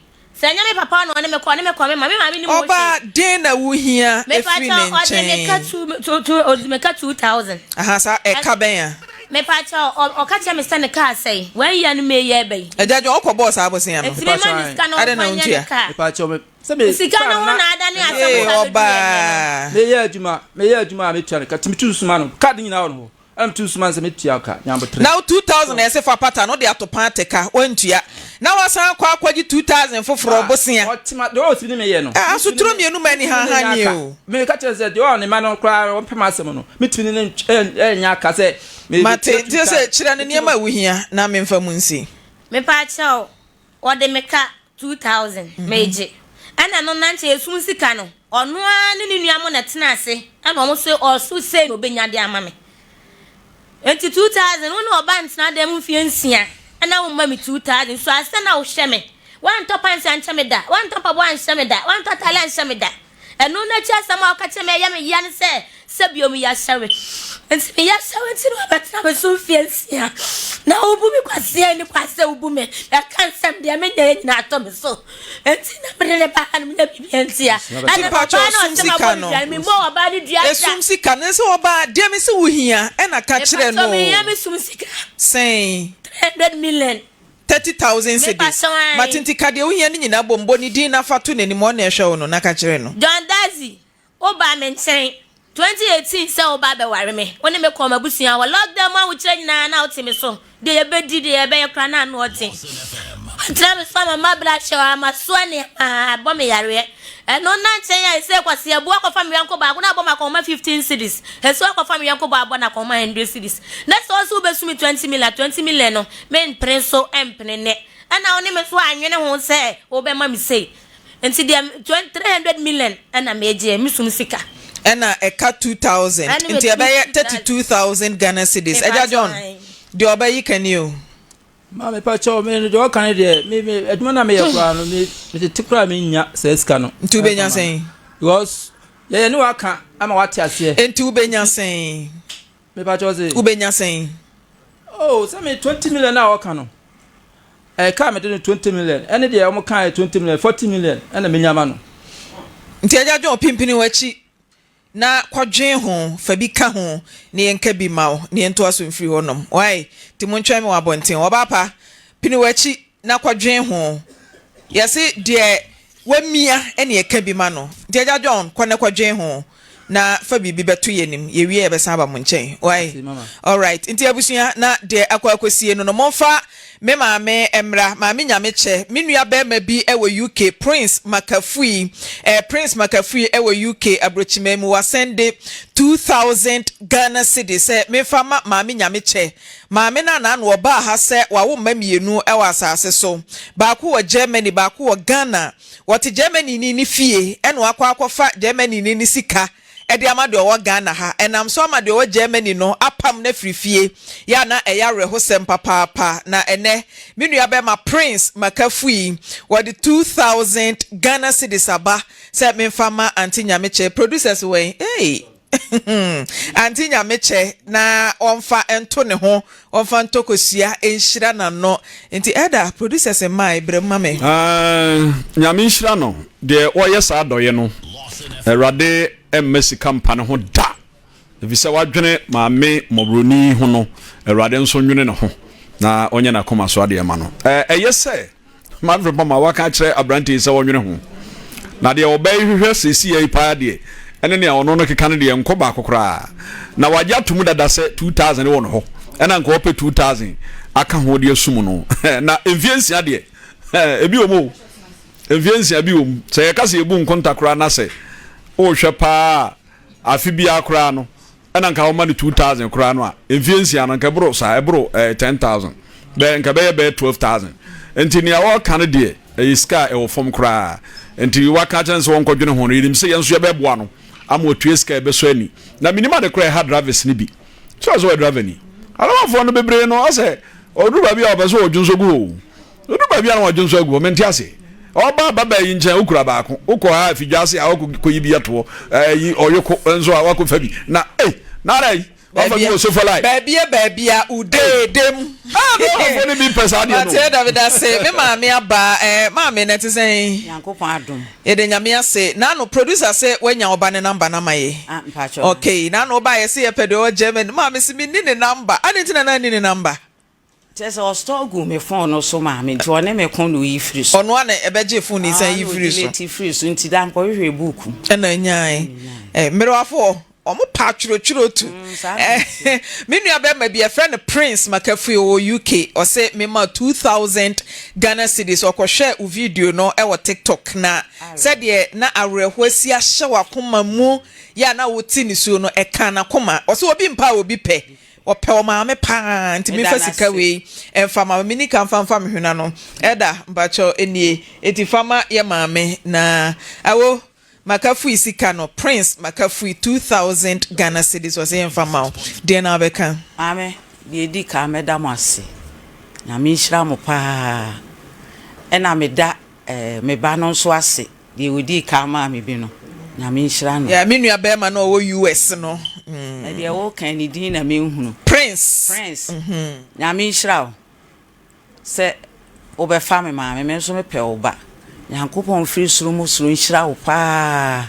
Sɛ ɛnyɛ me papa na ɔne me kɔ, ɔne me kɔ me ma, me maame nnim ho hwee. Ɔbaa, Deɛn na wohia firi ne Mepaakyɛw, ɔde me ka nkyɛn? two, two, two, ɔde me ka 2000. Aha, saa, ɛka bɛn a? Mepaakyɛw, ɔ, ɔka kyerɛ me sɛ ne kaa asɛe. One year no May yi ɛreba yi. Agya John, wokɔbɔɔ saa bosea no? Enti memma no sika na Adɛn na ɔmfa nyɛ ne wontua? kaa. Mepaakyɛw, me, sɛ me Sika kaa no ho na. na adane asɛm Ee, sa bɛdu yɛn nnɛ no. ɔbaa. Meyɛ adwuma, meyɛ adwuma a metua no ka, nti metu soma no, card nyinaa wɔ ne hɔ. Ɛna metu soma no sɛ metua wo ka, nyabotere. Na wo 2000 a ɛsɛ fa pata no wode ato paa te ka, woantua. Na woasan akɔ akɔgye 2000 foforɔ bosea. Ɔte ma, deɛ ɔtumi ne me yɛ no. Ah, asotoro mmienu ma ani Metumi ne no hanhan nyɛ nie aka. o. Meka kyerɛ no sɛ deɛ ɔwɔ ne mma no koraa ɔmpɛ m'asɛm no, metumi ne no nyɛ aka sɛ me Mate, metua nti sɛ 2000. kyerɛ no Nti no. nneɛma a wohia na memfa mu nsi. Mepaakyɛw, wɔde me ka 2000 megye. Ɛna no na nkyɛ esum sika no, ɔno ara ne ne nua mo na ɛtena ase ɛna wɔn se ɔso sei na ɔbɛnya de ama me. Nti 2000 wo ne ɔba ntena dan mu mfeɛ nsia ɛna wo mma me 2000 so asɛ na wohwɛ me. Woantɔ pants ankyɛ me da, woantɔ mpaboa anhyɛ me da, woantɔ ataade anhyɛ me da. Ɛno no akyi asɛm a ɔka kyerɛɛ me a ɛyɛ me ya ne sɛ, sɛ bio meyɛ ahyɛwe. Enti meyɛ ahyɛwe nti na wabɛtena me so mfeɛ nsia. Na wobu me kwasea nni kwan sɛ wobu me. Ɛka nsɛm deɛ menyɛeɛ nyinaa atɔ me so. Enti na mede ne ba ha no menya biribi ntia. Ɛna Mpakyɛ ɔbaa no ɔsum ɔsɛ sika mabɔ no no. dua no, memmɔɔ ɔbaa no dua da. Esum sika no sɛ ɔbaa deɛ mese wohia ɛna ka kyerɛ Mepakyɛ no mehia o. me sum sika. Sɛn? 300 million. 30,000 cedis. Mepakyɛ ae. Mate nti ka deɛ wohia no nyinaa bom, bɔ ne din na fa to n'anim, ɔno na ɛhwɛ wo no, na ka kyerɛ no. John Dadzie, wo baa me nkyɛn 2018 sɛ wo ba abɛware me, wo ne me kɔɔ m'abusua hɔ, lockdown mu ahokyerɛ nyinaa na wote me so, deɛ yɛbɛdi, deɛ yɛbɛyɛ koraa na ano ɔden. Woatena me so ama m'abrɛ ahyɛ wo, masoa nneɛma, abɔ me yareɛ. Ɛno nna nkyɛn a ɛsɛ Kwasi Abu akɔfa me yɔnko baako na abɔ me akɔnhoma 15 cedis, ɛsɛ wakɔfa me yɔnko baa abɔ no akɔnhoma 100 cedis. Na sɛ ɔse wobɛsu me 20 million a, 20 million no, Mempene so mpene nnɛ. Ɛna wo ne me nso annwene ho sɛ wobɛma me sei. Nti deɛ 300 million ɛna megyeɛ, me sum sika. Ɛna ɛka 2000, nti ɛbɛyɛ 32,000 Ghana cedis. Agya John, deɛ ɔbɛyi ka ni o. Ma mepa kyɛw, me deɛ ɔka no deɛ, me me adwuma na meyɛ koraa no, me me tete koraa menya saa sika no. Nti wobɛnya sɛn? Because yɛyɛ ne waka ama wate aseɛ. Nti wobɛnya sɛn? Mepa kyɛw se. Wobɛnya sɛn? Oh, sɛ me 20 million a wɔka no. Ɛka mede no 20 million. Ɛne deɛ wɔn ka yɛ 20 million, 40 million ɛna menya ma no. Nti agya John pimpini w'akyi na kɔdwen ho, fa bi ka ho na yɛnka bi ma wo na yɛntoa so mfiri hɔ nom. Wai? Nti montwɛn me wɔ abɔnten. Ɔbaa pa, pini w'akyi na kɔdwen ho. Yɛse deɛ wamia ne ɛka bi ma no. Nti Agya John, kɔ na kɔdwen ho na fa biribi bɛto yɛn anim. Yɛwie a yɛbɛsan aba mo nkyɛn. Wai? Alright. Nti abusua, na deɛ akɔ akɔsie no no, momfa me maame mmra. Maame Nyamekyɛ, me nua barima bi wɔ UK, Prince Makafui. Eh, Prince Makafui wɔ UK, aburokyiman mu. Wasɛnde 2000 Ghana cedis sɛ memfa ma Maame Nyamekyɛ. Maame no a n'ano ɔbaa ha sɛ wawo mma mmienu wɔ asase so, baako wɔ Germany, baako wɔ Ghana. Wɔte Germanyni no fie na wakɔ akɔfa Germanyni no sika de ama deɛ ɔwɔ Ghana ha. Ɛnam so ama deɛ ɔwɔ Germany no apam no afiri fie. Yɛ a na ɛyɛ awerɛhosɛm papaapa. Na ɛnnɛ, me nuabarima Prince Makafui, wɔde 2000 Ghana cedis aba sɛ memfa mma Auntie Nyamekyɛ. Producers wɛn? Ei! Auntie Nyamekyɛ na ɔmfa nto ne ho, ɔmfa ntɔ kosua nhyira n'ano. Nti Elder, producers mmae, brɛ mu ma me. Aah Nyame nhyira no deɛ ɔyɛ saa adɔeɛ no Awurade mma sika mpa ne ho da efisɛ wadwene maame mmɔborɔni yi ho no Awurade nso nwene ne ho na ɔnyɛ n'akoma so adeɛ ma no Ɛyɛ sɛ. Manfred Pama waka akyerɛ aberante yi sɛ ɔnwene ho. Na deɛ ɔbaa yi hwehwɛ seesei yi paa deɛ, ɛne nea ɔno no keka no deɛ nkɔ baako koraa. Na wagye ato mu dada sɛ 2000 wɔ ne hɔ, ɛna nka ɔpɛ 2000 aka ho de asum no. Na mfie nsia deɛ, ebi wɔ mu o. Mfie nsia bi wɔ mu. Sɛ yɛka sɛ yɛbu nkonta koraa na sɛ wohwɛ paa a, afe biara koraa no, ɛna nka wɔma no 2000 koraa no a, mfie nsia no nka ɛboro saa, ɛboro eh, 10000. Bɛyɛ nka ɛbɛyɛ bɛyɛ 12000. Nti nea wɔreka no deɛ, ɛyɛ sika a ɛwɔ fam koraa. Nti waka akyerɛ no sɛ wɔnkɔdwene ho no, yɛnim sɛ yɛn nso yɛbɛboa no ama watua sika a ɛbɛsɔ ani. Na menim ade koraa ɛha drivers no bi. Sɛ ɔsɛ ɔyɛ driver ni. Alamafoɔ no bebree no, ɔsɛ ɔduru baabi a ɔpɛ sɛ ɔdwo nso gu hɔ o. Odu baabi a na wadwo nso agu hɔ, mente ase. Ɔba ababaa yi nkyɛn, wokura baako. Wokɔ ha afidwa ase a, wakɔ kɔyi bi ato hɔ. Ɛyi ɔyoko nso a, wakɔ fa bi. Na ei, na ara yi, wafa bi wɔ sofa line. Baabia baabia udeedem. Ah, bɛɛmafoɔ no bi pɛ saa adeɛ no. Mate David ase, me maame aba, eh, maame na ɛte sɛn? Nyankopɔn adom. Yɛda Nyame ase. Naano producer sɛ wanya ɔba ne number no ama yɛ. Ah, mpakyɛw. Okay, naano ɔbaa yɛ se yɛpɛ deɛ ɔwɔ Germany. Maame se menni ne number. Adɛn nti na na nni ne number? Kyerɛ sɛ ɔstɔɔ guu me phone no so maa me nti ɔne me ko na oyi firi so. Ɔno ara na ɛbɛgyee phone yi san yi firii so. Ɔɔ na ɔdelete firii so nti da nkɔhwehwɛ book mu. Ɛna nyae. Eh, mmerewafoɔ, wɔn pa atwerɛtwerɛ tu. Saa na ɛteɛ. Me nua bɛrima bi, yɛfrɛ no Prince Makafui, ɔwɔ UK, ɔse mema 2000 Ghana cedis, ɔkɔhwɛɛ wo video no wɔ TikTok na sɛdeɛ na awerɛhoɔ asi ahyɛ w'akoma mu yɛ a na wote nisuo no, ɛkaa n'akoma. Ɔse obi mpa a obi pɛ. Ɔpɛ ɔmaame paa nti Meda menfa no sika ase. wei ɛnfa ma me nika nfa nfa me hwene ano ɛda mpakyɛw nie eti fa ma yɛ maame na awo makafui sika no prince makafui 2000 Ghana cedis ɔse yɛnfa ma wo deɛn na wobɛka. Maame, deɛ ɛdi kan mɛda mo ase. Nyame nhyira mo paa. Ɛna meda eh, me ba no nso ase. Deɛ ɔdii kan maa me bi no, Nyame nhyira no. Yeah, me nua bɛɛma no a ɔwɔ US no. Na deɛ woka yi ne din na menhunu. Prince. Prince, Nyame nhyira wo sɛ wobɛfa me maame, me nso mepɛ wo ba. Nyankopɔn mfiri soro mu soro nhyira wo paa.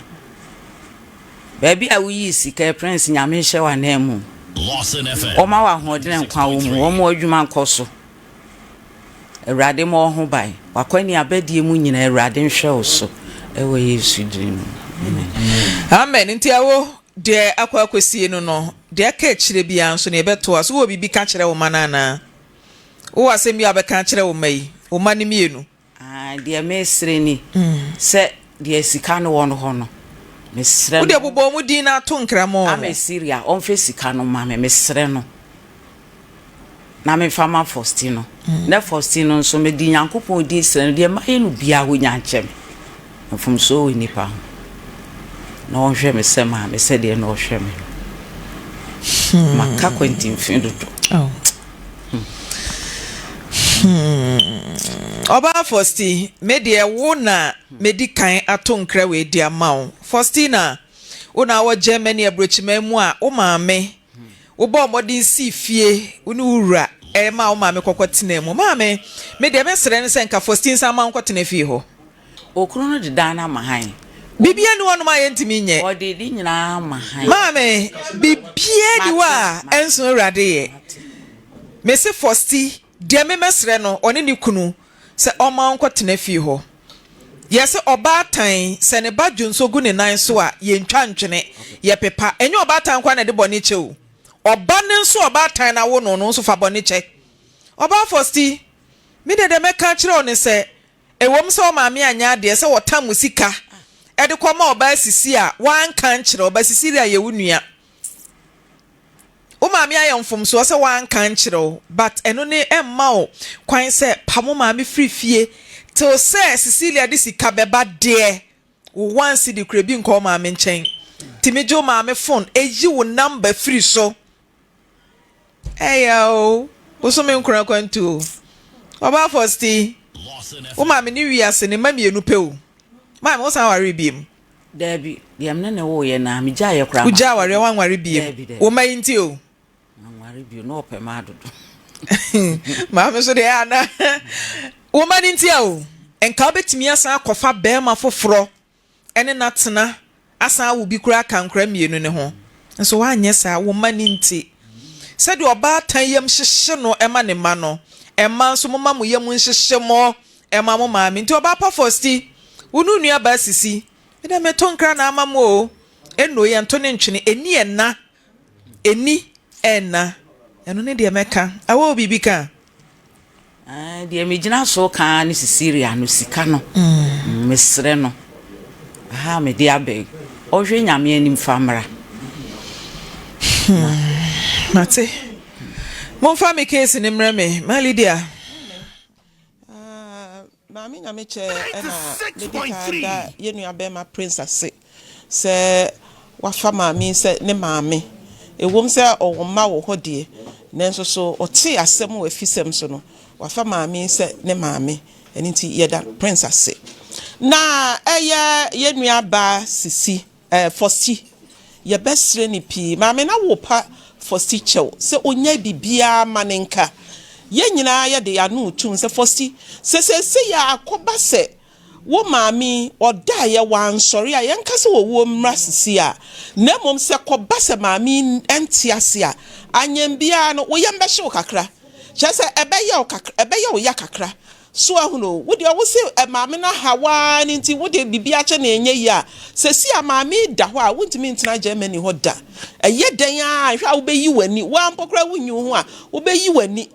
Baabi a woyii sika yi, Prince, Nyame nhyɛ wo ananmu. Ɔma wo ahoɔdene nkwa wɔ mu, ɔma w'adwuma nkɔ so. Awurade mmɔ wo ho ban. W'akɔneabadie mu nyinaa Awurade nhwɛ wo so ɛwɔ Yesu din mu. Amen. Amen nti ɛwo deɛ akɔ akɔsie no no deɛ aka akyire biara nso no yɛbɛtoa so wowɔ biribi ka kyerɛ wo mma no anaa wowɔ asɛm bi a wobɛka akyerɛ wo mma yi wo mma no mmienu. Aah deɛ mesrɛ ni sɛ deɛ sika no wɔ no hɔ no mesrɛ Wo no. deɛ bobɔ wɔn din na to nkra ma wɔn. Ame Syria ɔmfɛ sika no ma me mesrɛ no na memfa ma Faustino na Faustino nso mede Nyankopɔn din srɛ no deɛ mayɛ no biara ɔnya nkyɛ me mfomsoɔ wɔ nnipa ho na ɔnhwɛ me sɛ maame sɛdeɛ na ɔhwɛ me no maka kwantimfi dodo. Oh. Hmm. Ɔbaa Fosti, me deɛ wo na medi kan ato nkra wei de ama wo. Faustina, wo na wɔ Germany aburokyiman mu a wo maame, wobɔɔ mmɔden sii fie, wo ne wo wura ɛma wo maame kɔkɔ tena mu. Maame, me deɛ mɛsrɛ no sɛ nka Fosti nsan ma wo nkɔtena fie hɔ. Okunu no de dan no ama hann. Biribiara nni hɔnom a yɛntumi nyɛ. Ɔde ne nyinaa ama hann. Maame, biribiara nni hɔ a ɛnso Awurade yɛ. Mese Fosti, deɛ me mɛsrɛ no, ɔne ne kunu, sɛ ɔmma ɔnkɔtena fie hɔ. Yɛse ɔbaatan, sɛ ne ba dwonsɔ gu ne nan so a, yɛntwa ntwene, yɛpepa. Ɛnyɛ ɔbaatan nko ara na ɛde bɔne kyɛ o. Ɔba no nso a ɔbaatan no awo no no nso fa bɔne kyɛ. Ɔbaa Fosti, me deɛ deɛ mɛka akyerɛ wo ne sɛ, Ɛwom sɛ wo maame anyɛ adeɛ sɛ wɔtam wo sika de kɔma ɔbaa Sisi a woanka ankyerɛ ɔba Sisilia yɛ wo nua. Wo maame ayɛ mfomsoɔ sɛ wanka ankyerɛ wo but ɛno ne ɛmma wo kwan sɛ pam wo maame firi fie till sɛ Sisilia de sika bɛba deɛ wo one cedi kora bi nkɔ wo maame nkyɛn. Tumi gye wo maame phone yi wo number firi so. Ɛyɛ o, bosome nkron akwantu o. Ɔbaa Fosti, wo maame ne wiase ne mma mmienu pɛ o. Maame, wo san waree biem? Daabi, deɛ me ne no woeɛ no ara, megyaeɛ koraa. Wogyaa awareɛ, woanware biem? Daabi, daabi. Wo mma yi nti o? Manware bio, na ɔpɛ mmaa dodo. Maame nso deɛ ana wo mma no nti a o, nka wobɛtumi asan akɔfa barima foforɔ ne no atena asan awo bi koraa aka nkwadaa mmienu no ho. Nso woanyɛ saa, wo mma no nti. Sɛdeɛ ɔbaatan yam hyehye no ma ne mma no, mmaa nso momma mo yam nhyehye mo. ma mo maame. Nti ɔbaa pa Fosti, wo ne wo nua baa Sisi, me deɛ meto nkra na ama mo o. Eno yɛnto ne ntwene, ɛni ɛnna, ɛni ɛnna. Ɛno ne deɛ mɛka. Awɔ wɔ biribi ka a? Ɛɛ, deɛ megyina so ka ara ne Cecilia no sika no. Mesrɛ no, aha a mede aba yi, ɔnhwɛ Nyame anim fa mmra. Hmm, mate. Momfa me case no mmrɛ me, ma Lydia. Ah, Maame Nyamekyɛ na medi kan da yɛn nua bɛrima Prince ase sɛ wafa maame yi sɛ ne maame. Ɛwom sɛ ɔwɔ mma wɔ hɔ deɛ, nanso so ɔtee asɛm wɔ afisɛm so no, wafa maame yi sɛ ne maame. Ɛno nti yɛda Prince ase. Na ɛyɛ yɛn nua baa Sisi. Eh Fosti, yɛbɛsrɛ no pii. Maame na wo pa Fosti kyɛw sɛ ɔnyae biribiara ma no nka. Yɛn nyinaa yɛde yɛn ano retum sɛ Fosti, sɛ seesei a akɔba sɛ wo maame yi ɔdaeɛ wansɔre a, yɛnka sɛ owuo mmra sisi a, na mmom sɛ kɔba sɛ maame yi nte ase a, anyɛn biara no wo yam bɛhye wo kakra. Kyerɛ sɛ ɛbɛyɛ wo kakra, ɛbɛyɛ wo ya kakra. So ahunu o, wo deɛ wo se maame no aha wo ara no nti wo de biribi akyɛ no ɛnyɛ yie a, sɛsi a maame yi da hɔ a wontumi ntena Germany hɔ da. Ɛyɛ dɛn ara a hwɛ a wobɛyi w'ani, wo ara mpo koraa wonyi wo ho a, wobɛyi w'ani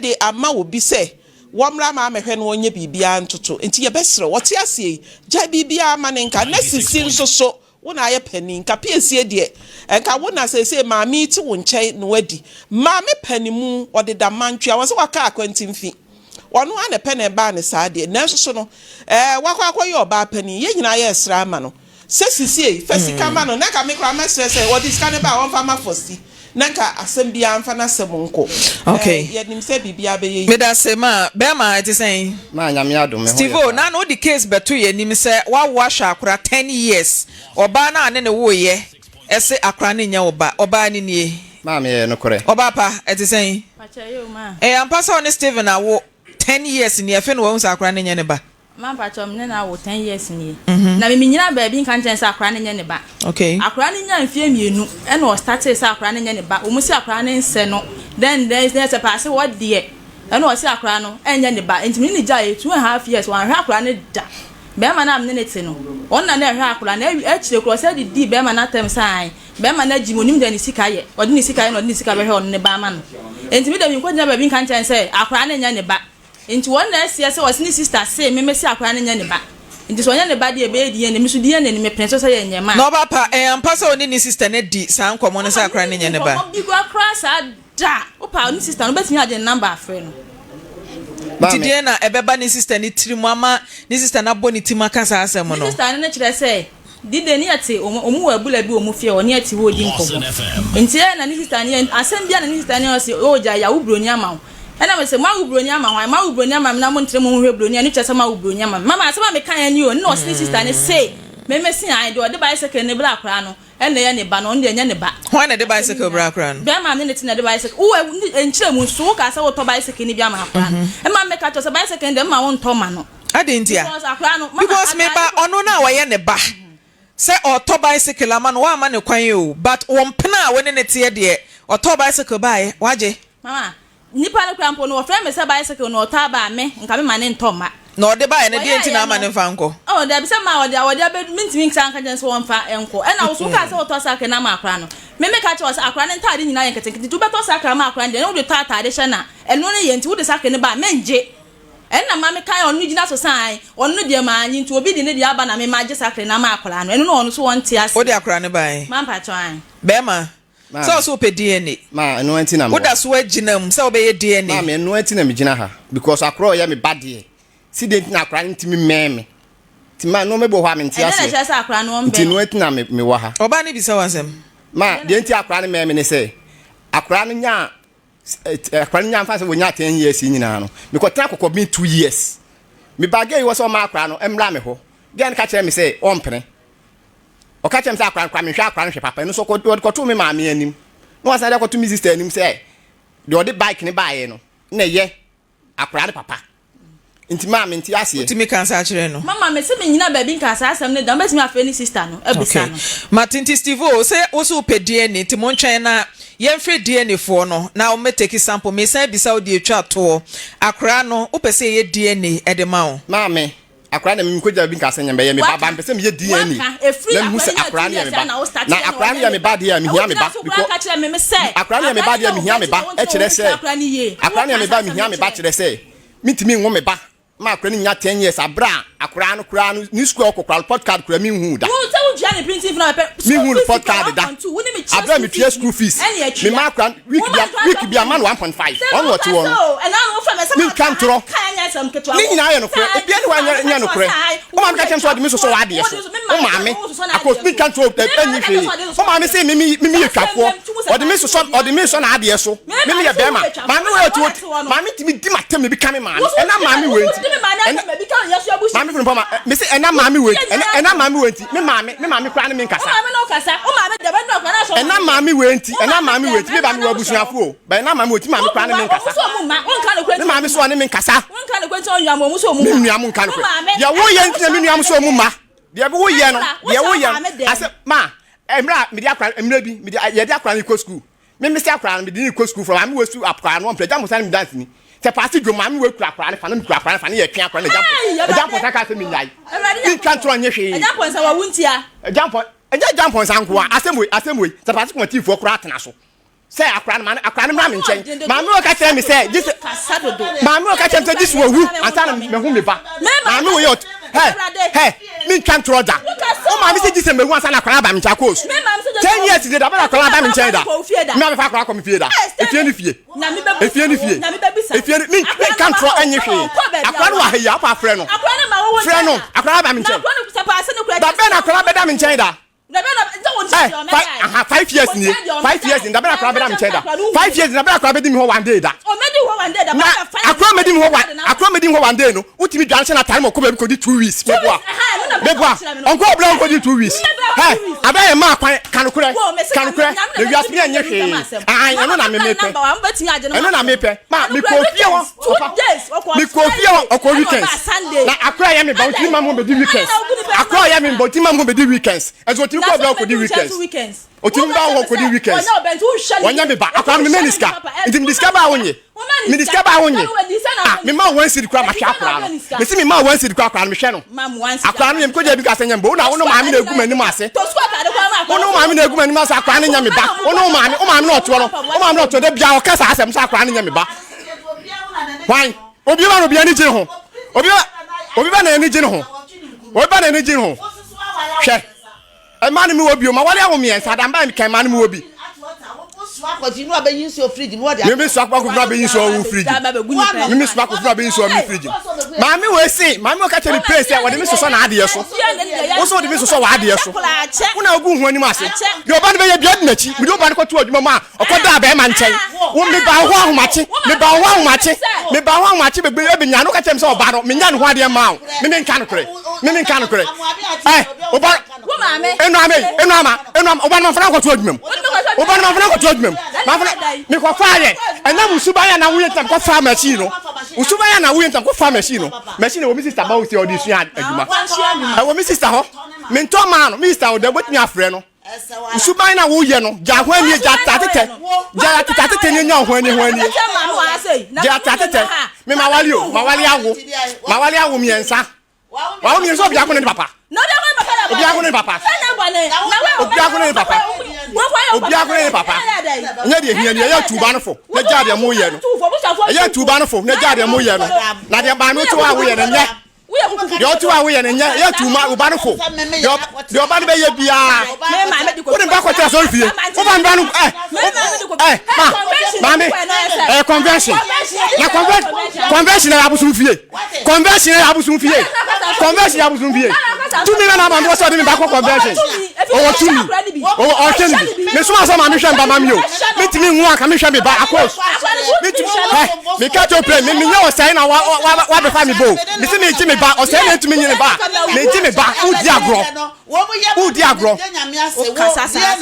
de ama obi sɛ wɔmmra ma amɛhwɛ no ɔnyɛ biribiara ntoto. Nti yɛbɛsrɛ wo, ɔte aseɛ yi, gyae biribiara ma no nka. Na sisi nso so, Wo na ayɛ panin. Nka piesie deɛ, nka wo na seesei maame yi te wo nkyɛn na wadi. Maame pɛ ne mu, ɔdeda mantwea, wɔn sɛ waka akwantimfi. Ɔno ara na ɛpɛ na ɛbaa no saa deɛ. Nanso so no, ɛɛ, wakɔ akɔyɛ ɔbaa panin. Yɛn nyinaa yɛresrɛ ama no sɛ sisiei, fa sika ma no. Na nka me koraa mɛsrɛ sɛ ɔde sika no ba a, ɔmfa mma Fosti. Na nka asɛm biara mfa n'asɛm nkɔ. Okay. Ɛɛ, yɛnim sɛ biribiara bɛyɛ yie. Medase ma, bɛɛma ɛte sɛn? Ma Nyame adom me ho yɛ Stevo, paa. naano wode case bɛto yɛn anim sɛ woawo ahwɛ akora ten years, ɔbaa no a ne ne woeɛ se akora no nyɛ wo ba, ɔbaa no nie. Maame ɛyɛ nokorɛ. Ɔbaa pa, ɛte sɛn? Pakyɛ ɛyɛ o ma. Ɛyɛ ampa sɛ wo ne Steven awo ten years nie, afei na wahu sɛ akora no nyɛ ne ba? Ma mpakyɛw me ne no awo ten years nie. Na me menyina baabi nka nkyerɛ no sɛ akwadaa no nyɛ ne ba. Okay. Akwadaa no nyaa mfeɛ mmienu ɛna ɔstartee sɛ akwadaa no nyɛ ne ba. Wɔn si akwadaa no nsɛ no then then then sɛ paase hɔ deɛ ɛna ɔsi akwadaa no ɛnyɛ ne ba. Nti me ne no gyae 2½ years wanhwɛ akwadaa no da. Bɛrima no a me ne no te no ɔno na na ɛhwɛ akwadaa no. Akyire koraa ɔsan didii bɛrima no atɛm sɛ ae bɛrima no agyi mu onim deɛ ne sika yɛ. Ɔde ne sika yɛ na ɔde ne sika bɛhwɛ ɔno ne ba ama no. Nti me deɛ menkɔgyina baabi nka nkyerɛ no sɛ akwadaa no nyɛ ne ba. Nti wɔn na ɛseɛ sɛ ɔse ne sister se me mese akwadaa no nyɛ ne ba. Nti sɛ ɔnyɛ ne ba deɛ ɛbɛyɛ DNA, me nso DNA no mepene so sɛ yɛnyɛ ma. Na ɔba pa, ɛyɛ ampa sɛ ɔne ne sister no adi saa nkɔmmɔ no sɛ akwadaa no nyɛ ne ba? Nkɔmmɔ bi koraa saa da. Wopɛ a ne sister no wobɛtumi agye ne number afrɛ no. Nti deɛn na ɛbɛba ne sister no tirim ama ne sister no abɔ ne tirim aka saa asɛm no? Ne sister no no kyerɛ sɛ Dede ne yɛte wɔn wɔn wɔ abura bi wɔ wɔn fie hɔ ne yɛte hɔ redi nkɔmmɔ. Nti ɛyɛ na ne sista ne yɛ asɛm biara na ne sista ne yɛ ɔse oh gyae yɛawo broni ama wo. Ɛna mese moawo broni ama hwan? Moawo broni ama me na montere mo ho hwɛ broni a ɛno kyerɛ sɛ moawo broni ama me. Mama asɛm a mekaeɛ nie o ɛna ɔse ne sista no se me mese ae deɛ ɔde bicycle no brɛ akwadaa no ɛna ɛyɛ ne ba no ɔno deɛ ɛnyɛ ne ba. Hwan na ɛde bicycle brɛ akwadaa no? Bɛrima a me ne no te na ɛde bicycle wo nkyerɛ mu nso wokaa sɛ wotɔ bicycle no bi ama akwadaa no ɛma meka kyerɛ wo sɛ bicycle no deɛ mma wontɔ mma no. Adɛn ntia? Because me ba ɔno no a ɔyɛ ne ba sɛ ɔtɔ bicycle ama no woamma no kwan o but wo mpena a wo ne no teɛ deɛ ɔtɔɔ bicycle baeɛ wagye. Mama, nipa no koraa mpo no wɔfrɛ me sɛ bicycle no ɔtɔ aba a me nka me ma no ntɔ mma. Na ɔde baeɛ no deɛn nti na ama no mfa nkɔ? Oh dabi sɛ ma ɔde a ɔde abɛdu mentumi nsa nka kyerɛ no sɛ ɔmfa nkɔ ɛna wo so wokaa sɛ wotɔ cycle no ama akwadaa no me meka kyerɛ wo sɛ akwadaa no ntaade nyinaa yɛ nketenkete nti wobɛtɔ cycle ama akwadaa no deɛ na wode tɔ ataade hyɛ no a ɛno no yɛ nti wode cycle no ba a mengye. Ɛnna maame kae a ɔno gyina so sɛ ae, ɔno no deɛ mannye nti obi de ne deɛ aba na me magye sakre no ama akwadaa no, ɛno no ɔno nso ɔnte aseɛ. Wode akwadaa no bae? Ma mpakyɛw ae. Bɛɛma, sɛ ɔse wopɛ DNA. Ma ɛno nti na mewɔ. Woda so agyina mu sɛ wobɛyɛ DNA? Maame ɛno nti na megyina ha because akwadaa ɔyɛ me ba deɛ si deɛ nti na akwadaa no ntumi mmɛn me nti ma nneɛma bi wɔ hɔ a mente Ɛdɛn na aseɛ ɛkyerɛ sɛ akwadaa no nti ɔmbɛn wo? ɛno nti na me mewɔ ha. Ɔbaa no bisa wo asɛm. Ma deɛ nti akwadaa no mmɛn me ne sɛ akwadaa no nyaa akwadaa no nya nfa sɛ wɔnya ten years yi nyinaa no mekɔtena kɔkɔben two years meba gay wɔ sɛ ɔma akwadaa no mmra me hɔ gay no ka kyerɛ me sɛ ɔmpene ɔka kyerɛ me sɛ akwadaa no kora mehwɛ akwadaa no hwɛ papa ɛno nso ɔde kɔtoo me maame anim na wasan de akɔto me sister anim sɛ deɛ ɔde bike ne baeɛ no na ɛyɛ akwadaa no papa. Nti maa mente aseɛ. Wotumi ka saa kyerɛ no? Mama mese mennyina baabi nkaa saa asɛm no da, wobɛtumi afrɛ ne sister no abisa Okay. no. Mate nti Steve o sɛ wo so wopɛ DNA nti montwɛn na yɛmfrɛ DNA foɔ no na wɔmmɛ take sample. Mesan abisa wo deɛ ɛtwa toɔ. Akoraa no wopɛ sɛ yɛyɛ DNA de ma wo? Maame, Akwadaa na menkɔgya bi nka sɛ nyɛ bɛyɛ me ba ba mpɛ sɛ meyɛ DNA Ɛfiri na mehu sɛ akwadaa akwadaa no no yɛ me nya 2 years ba a na wo start na yɛ na akwadaa no ɔnyɛ yɛ me me ba. ba deɛ a mehia me Wogyina ba so koraa because ka kyerɛ me me sɛ akwadaa no yɛ me akwadaa ba no deɛ a nyɛ wo mehia ba me nti ba na wo nti na kyerɛ wonhwɛ sɛ akwadaa no yie. akwadaa no yɛ Woka me saa ba asɛm no mehia me ba kyerɛ kyerɛ sɛ mentumi nwo me ba ma akwadaa no nya 10 years aberɛ a akwadaa no koraa no ne sukuu a ɔkɔ koraa report card koraa menhuu da Wo sɛ wotua ne printing fee na ɔpɛ school menhuu fees report koraa card da 1.2 wo ne me tua aberɛ a school metua fees school fees ɛne atua mema akwadaa no week Wo ma bia ntoa week so bia ma no 1.5 sɛ ɔno woka ɔte hɔ sɛ no o ɛna no wofa me sɛ mentwa maka ntorɔ ka ɛnyɛ asɛm ketewa ne wo nyinaa yɛ sɛ nokorɛ ebia ne hɔ maame anyɛ ka nyɛ kyerɛ wo nokorɛ sɛ ae wo maame ka kyerɛ me sɛ ɔde me sosɔ w'adeɛ wode so so me wo maame maame wo sosɔ akɔ n'adeɛ so mentwa ntorɔ me ɛnyi maame ka kyerɛ hwee sɛ ɔde wo sosɔ maame n'adeɛ se mimi mimi so yɛ sɛ twafoɔ asɛm tu sɛ ɔde me maame sosɔ wo ɔde me sɔ n'adeɛ so me mimi maame yɛ sɛ bɛrima woyɛ twafoɔ maame na wɔ wɔn ti ɛte hɔ no maame tumi di m'atɛm na ebi ka me maame wo so ɛna wodi maame me wɔ wo nti di me maame ɛna atɛm ebi ka yɛ so abusua maame funu pɔma me se ɛna maame wɔ yɛ nti ɛna nyinaa ɛna maame wɔ nti me maame me maame koraa ne me wo nkasa maame na ɔkasa wo maame deɛ bɛdɔ akora na ahyɛ wo ɛna maame maame dɛ wɔ nti wo ɛna maame maame deɛ wɔ nti me ba mmarima me wɔ na wohyɛ abusuafo wɔn o bɛn ɛna maame wɔ nti maame koraa ne wobua me wɔn nkasa so ɔmo mma wonka nokorɛ me nti maame ɔmo so mma ɔne me nkasa wonka nokorɛ nti ɔnwia mo ɔmo so ɔmo me mma nua mo nka wo nokorɛ maame deɛ ɛna woyɛ nti na wohyɛ me wo nua mo maame so ɔmo dɛm mma deɛ woyɛ no Angela deɛ wohyɛ wo woyɛ maame no dɛm asɛ ma mmerɛ a mede akora mmerɛ bi mede yɛde akora no kɔ sukuu me mese akora no mede ne kɔ sukuu from maame wɔ su akora no ɔmpɛ agya mposa ne me dance ni sɛ paase dwom maame wɔ kura akora no fa no mekura akora no fa no yɛ twe akora no agya Hey, agya Awurade mposa ka sɛ menyae Awurade mentwa Nyankopɔn ntorɔ nyɛ hwee agya mpɔnsa wɔ wo ntia agya mpɔ ɛnyɛ agya mpɔnsa nkoa asɛm wei asɛm wei sɛ paase kuma tiifoɔ koraa tena so sɛ akora no maame akora no mmra me nkyɛn maame wɔ ka kyerɛ me sɛ gye sɛ maame wɔ ka kyerɛ me sɛ gye sɛ wɔwu ansa na mehu me ba maame wɔ yɛ ɔt hɛ hɛ mentwa ntorɔ da wo maame sɛ gye sɛ mewu ansa na akora aba me nkyɛn akɔs 10 years de da bɛna akora aba me nkyɛn da me abɛfa akora akɔ me fie da efie ne fie efie ne fie efie ne menka ntorɔ ɛnye hwee akora no wɔ ha yi afa frɛ no frɛ no akora aba me nkyɛn da bɛn na akora bɛda me nkyɛn da Ɛ fa aha 5 years nie 5 years ni dabɛn akora bɛda me nkyɛn da 5 years ni dabɛn akora bɛdi mi hɔ one day da na akora mɛdi mi hɔ one akora mɛdi mi hɔ one day no wotumi dwan hyɛ n'ataare ma ɔkɔ baabi kɔdi 2 weeks mɛboa mɛboa ɔnkɔ ɔbɛrɛ ɔnkɔdi 2 weeks ɛ abɛn yɛ maa kwan kanokorɛ kanokorɛ na wiase mi ɛnyɛ hwee ahan ɛno na memepɛ ɛno na mepɛ ma mekɔ fie hɔ ɔfa mekɔ fie hɔ ɔkɔ weekends na akora yɛ me ba otumi ma mo bɛdi weekends akora yɛ me ba otumi ma mo bɛdi weekends ɛnso otumi kɔ ɔbɛrɛ ɔkɔdi weekends otumi ba wɔ kɔdi weekends wɔnyɛ me ba akora no me mɛ ni sika nti me di sika ba a wonye me di sika ba a wonye ah me ma wɔn siri kora ma hwɛ akora no me si me ma wɔn siri kora akora no me hwɛ no akora no yɛ me kɔgya bi ka sɛ nyɛ mbɔ wo na wo no maame na egu m'anim ase wo no maame na egu m'anim ase akora no nyɛ me ba wo no maame wo maame na ɔtoɔ no wo maame na ɔtoɔ da bia ɔka saa asɛm sɛ akora no nyɛ me ba hwan obi ba na obi ani gye ne ho obi ba obi ba na ani gye ne ho obi ba na ani gye ne ho hwɛ ɛma no mi wɔ bio ma wɔde awo mmiɛnsa damba mi kan ɛma no mi wɔ bi mímí sọ akɔ akɔfra bɛyi nsuo ɔwɔ firiji mímí sọ akɔfra bɛyi nsuo ɔwɔ firiji maame wɔ esi maame wɔ kakyɛ mi pray sɛ wɔde mi sosɔ n'adeɛ so wosɔ wɔde mi sosɔ w'adeɛ so wona ogu ho anim ase deɛ ɔba no bɛyɛ bia di n'akyi mede ɔba no kɔto adwuma mu a ɔkɔ daa bɛrima nkyɛn wo meba wo hɔ ahomakye meba wo hɔ ahomakye meba wo hɔ ahomakye bebree ebenya no kakyɛ mi sɛ ɔba no menya ne ho adeɛ maa wo mímí nka nokorɛ mímí nka nokorɛ ɛ ɔba enu ame enu ama enu ama ɔba no manfana nkɔto adwuma mu ɔba no manfana nkɔto adwuma mu manfana mekɔfa ayɛ ɛnam nsuban yɛ na woyɛ ntam kɔfa machine no nsuban yɛ na woyɛ ntam kɔfa machine no machine wɔ mi sista ba wo sɛ ɔde sua adwuma ɛwɔ mi sista hɔ mentɔ maa no mi sista ɔdɛ wobɛtumi afrɛ no nsuban na woyɛ no gya ho ani gya atetɛ gya atetɛ atetɛ ne nya ho ani ho ani gya atetɛ me ma wale o ma wale awo ma wale awo mmiɛnsa wawo mmiɛnsa obiako ne ne papa obiako ne ne papa obiako ne ne papa obiako ne ne papa nyɛ deɛ hia ni ɛyɛ tuuba no fo na gya deɛ moyɛ no ɛyɛ tuuba no fo na gya deɛ moyɛ no na deɛ maame to a woyɛ no nyɛ deɛ ɔte hɔ a woyɛ no nyɛ yɛ tu ma wo ba no fo deɛ ɔba no bɛyɛ biara wode mba kɔte asɔre fie woba mba no ɛ ɛ ma maame ɛyɛ convention na convention convention ɛyɛ abosom fie convention ɛyɛ abosom fie convention ɛyɛ abosom fie tumi bɛ na maame wɔ sɛ ɔde me ba kɔ convention ɔwɔ tumi ɔwɔ ɔhwɛ no bi mesoma sɛ maame hwɛ mba ma mi o metumi nwu anka mehwɛ me ba akɔs metumi ɛ meka kyerɛ pɛ me menyɛ ɔsɛe na wa wa wa bɛfa me bo mese megye me ba ɔsɛe na ntumi nye ne ba megye me ba wodi agorɔ wodi agorɔ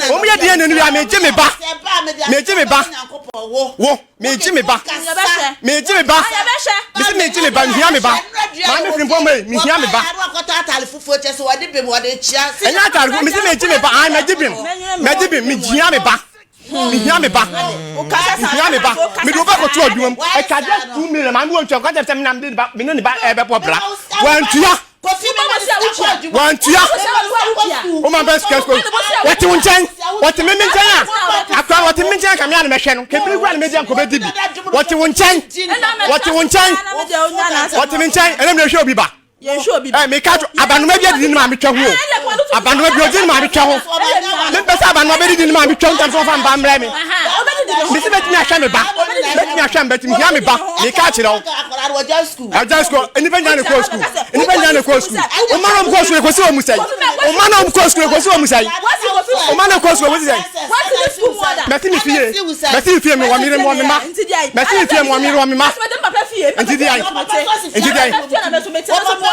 wɔn yɛ deɛ nanu ya megye me ba megye me ba wo megye me ba megye me ba mese megye me ba mehia me ba. Maame Frimpong mei, mehia me ba. Ɛnyɛ ataade fufuo, mese megye me ba, ae magye bem, magye bem, mehia me ba. Mehia me ba. Mehia me ba. Mede wo ba kɔto adwuma mu. Ɛka just 2 million. Maame wɔntua. Ɔka kyerɛ sɛ me na mede ne ba, me ne ne ba ɛbɛbɔ bra. Wantua. Wantua. Wo ma bɛ sika sukuu. Wɔte wo nkyɛn. Wɔte me me nkyɛn a. Akora wɔte me nkyɛn ka me a na mɛhwɛ no. Kebiri kura na mɛdi ankɔ bɛdi bi. Wɔte wo nkyɛn. Wɔte wo nkyɛn. Wɔte me nkyɛn. Ɛna mi na hwɛ obi ba. Ɛ meka to abanoma bi adidi ne maame twa ho o. Abanoma bi odi ne maame twa ho. Mempɛ sɛ abanoma bɛdidi ne maame twa ho ntam sɛ ɔfa mba mmerɛ me. Mesi mɛtumi ahwɛ me ba. Mɛtumi ahwɛ me ba ti mehia me ba. Meka akyerɛ wo. Agya sukuu nnipa nyinaa na ɛkɔɔ sukuu. Nnipa nyinaa na ɛkɔɔ sukuu. Ɔma na ɔmkɔɔ sukuu ɛkɔsi wɔn mu sɛn. Ɔma na ɔmkɔɔ sukuu ɛkɔsi wɔn mu sɛn. Ɔma na ɛkɔɔ sukuu ɛkɔsi sɛn. Mɛsi me fie. Mɛsi me fie mewɔ me yere mewɔ me mma. Mɛsi me fie mewɔ me yere mewɔ me mma. Nti deɛn? Nti deɛn?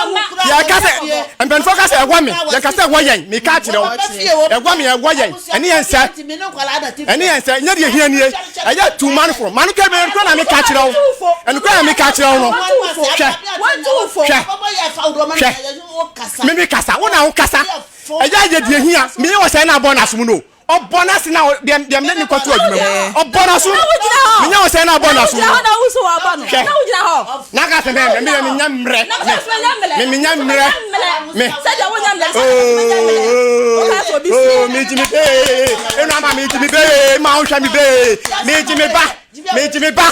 Yɛka sɛ mpanimfoɔ ka sɛ ɛwɔ me, yɛka sɛ ɛwɔ yɛn. Meka akyerɛ wo. Ɛwɔ me, ɛwɔ yɛn. Ɛne yɛn sɛ. Ɛne yɛn sɛ. Nyɛ deɛ hia nie. Ɛyɛ tu ma no fo. Ma no kɛ ɛnokora na meka akyerɛ wo. Ɛnokora na meka akyerɛ wo no. Hwɛ. Hwɛ. Hwɛ. Me me kasa. Wo na wo kasa. Ɛyɛ ayɛ deɛ hia. Meyɛ wɔ sɛ na abɔ n'asom no. Ɔbɔ n'ase na deɛ deɛ mene ne kɔto adwuma mu. Ɔbɔ n'aso. Menya wɔ sɛ na abɔ n'aso. Hwɛ. Na ka sɛ mɛ mɛ mɛ menya mmerɛ. Me menya mmerɛ. Me. Oh, me gyi me bee. Enu ama me gyi me bee. Ma wo hwɛ me bee. Me gyi me ba. Me gyi me ba.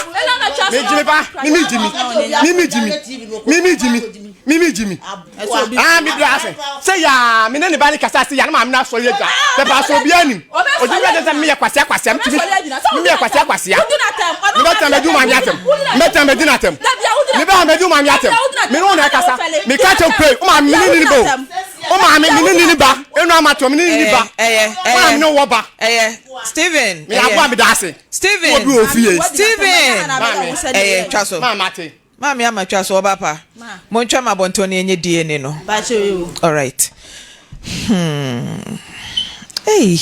Me gyi me ba. Me me gyi me. Me me gyi me. Me me gyi me. Me me gyi me. Ah, me bra ase. Sɛ yaa, me ne ne ba ne kasa ase yaa na maame no asɔre agya. Sɛ paa sɛ obiara nim. Ɔgye mi sɛ meyɛ kwasea kwasea mtumi. Me meyɛ kwasea kwasea. Me bɛ tɛn bɛ di maame atɛm. Me bɛ tɛn bɛ di n'atɛm. Me bɛ bɛ di maame atɛm. Me ne wo na ɛkasa. Me ka kyɛw pray. O maame me ne ne ba o. O maame me ne ne ba. Enu ama to me ne ne ba. Ɛyɛ O maame ne wɔ ba. Ɛyɛ Steven. Me aboa me da ase. Steven. Obi wɔ fie. Steven. Ɛyɛ twa so. Maame ate. Maame ama twa so ɔba pa. Montwa ma abɔnten no yɛnyɛ DNA no. Alright. Hmm. Hey.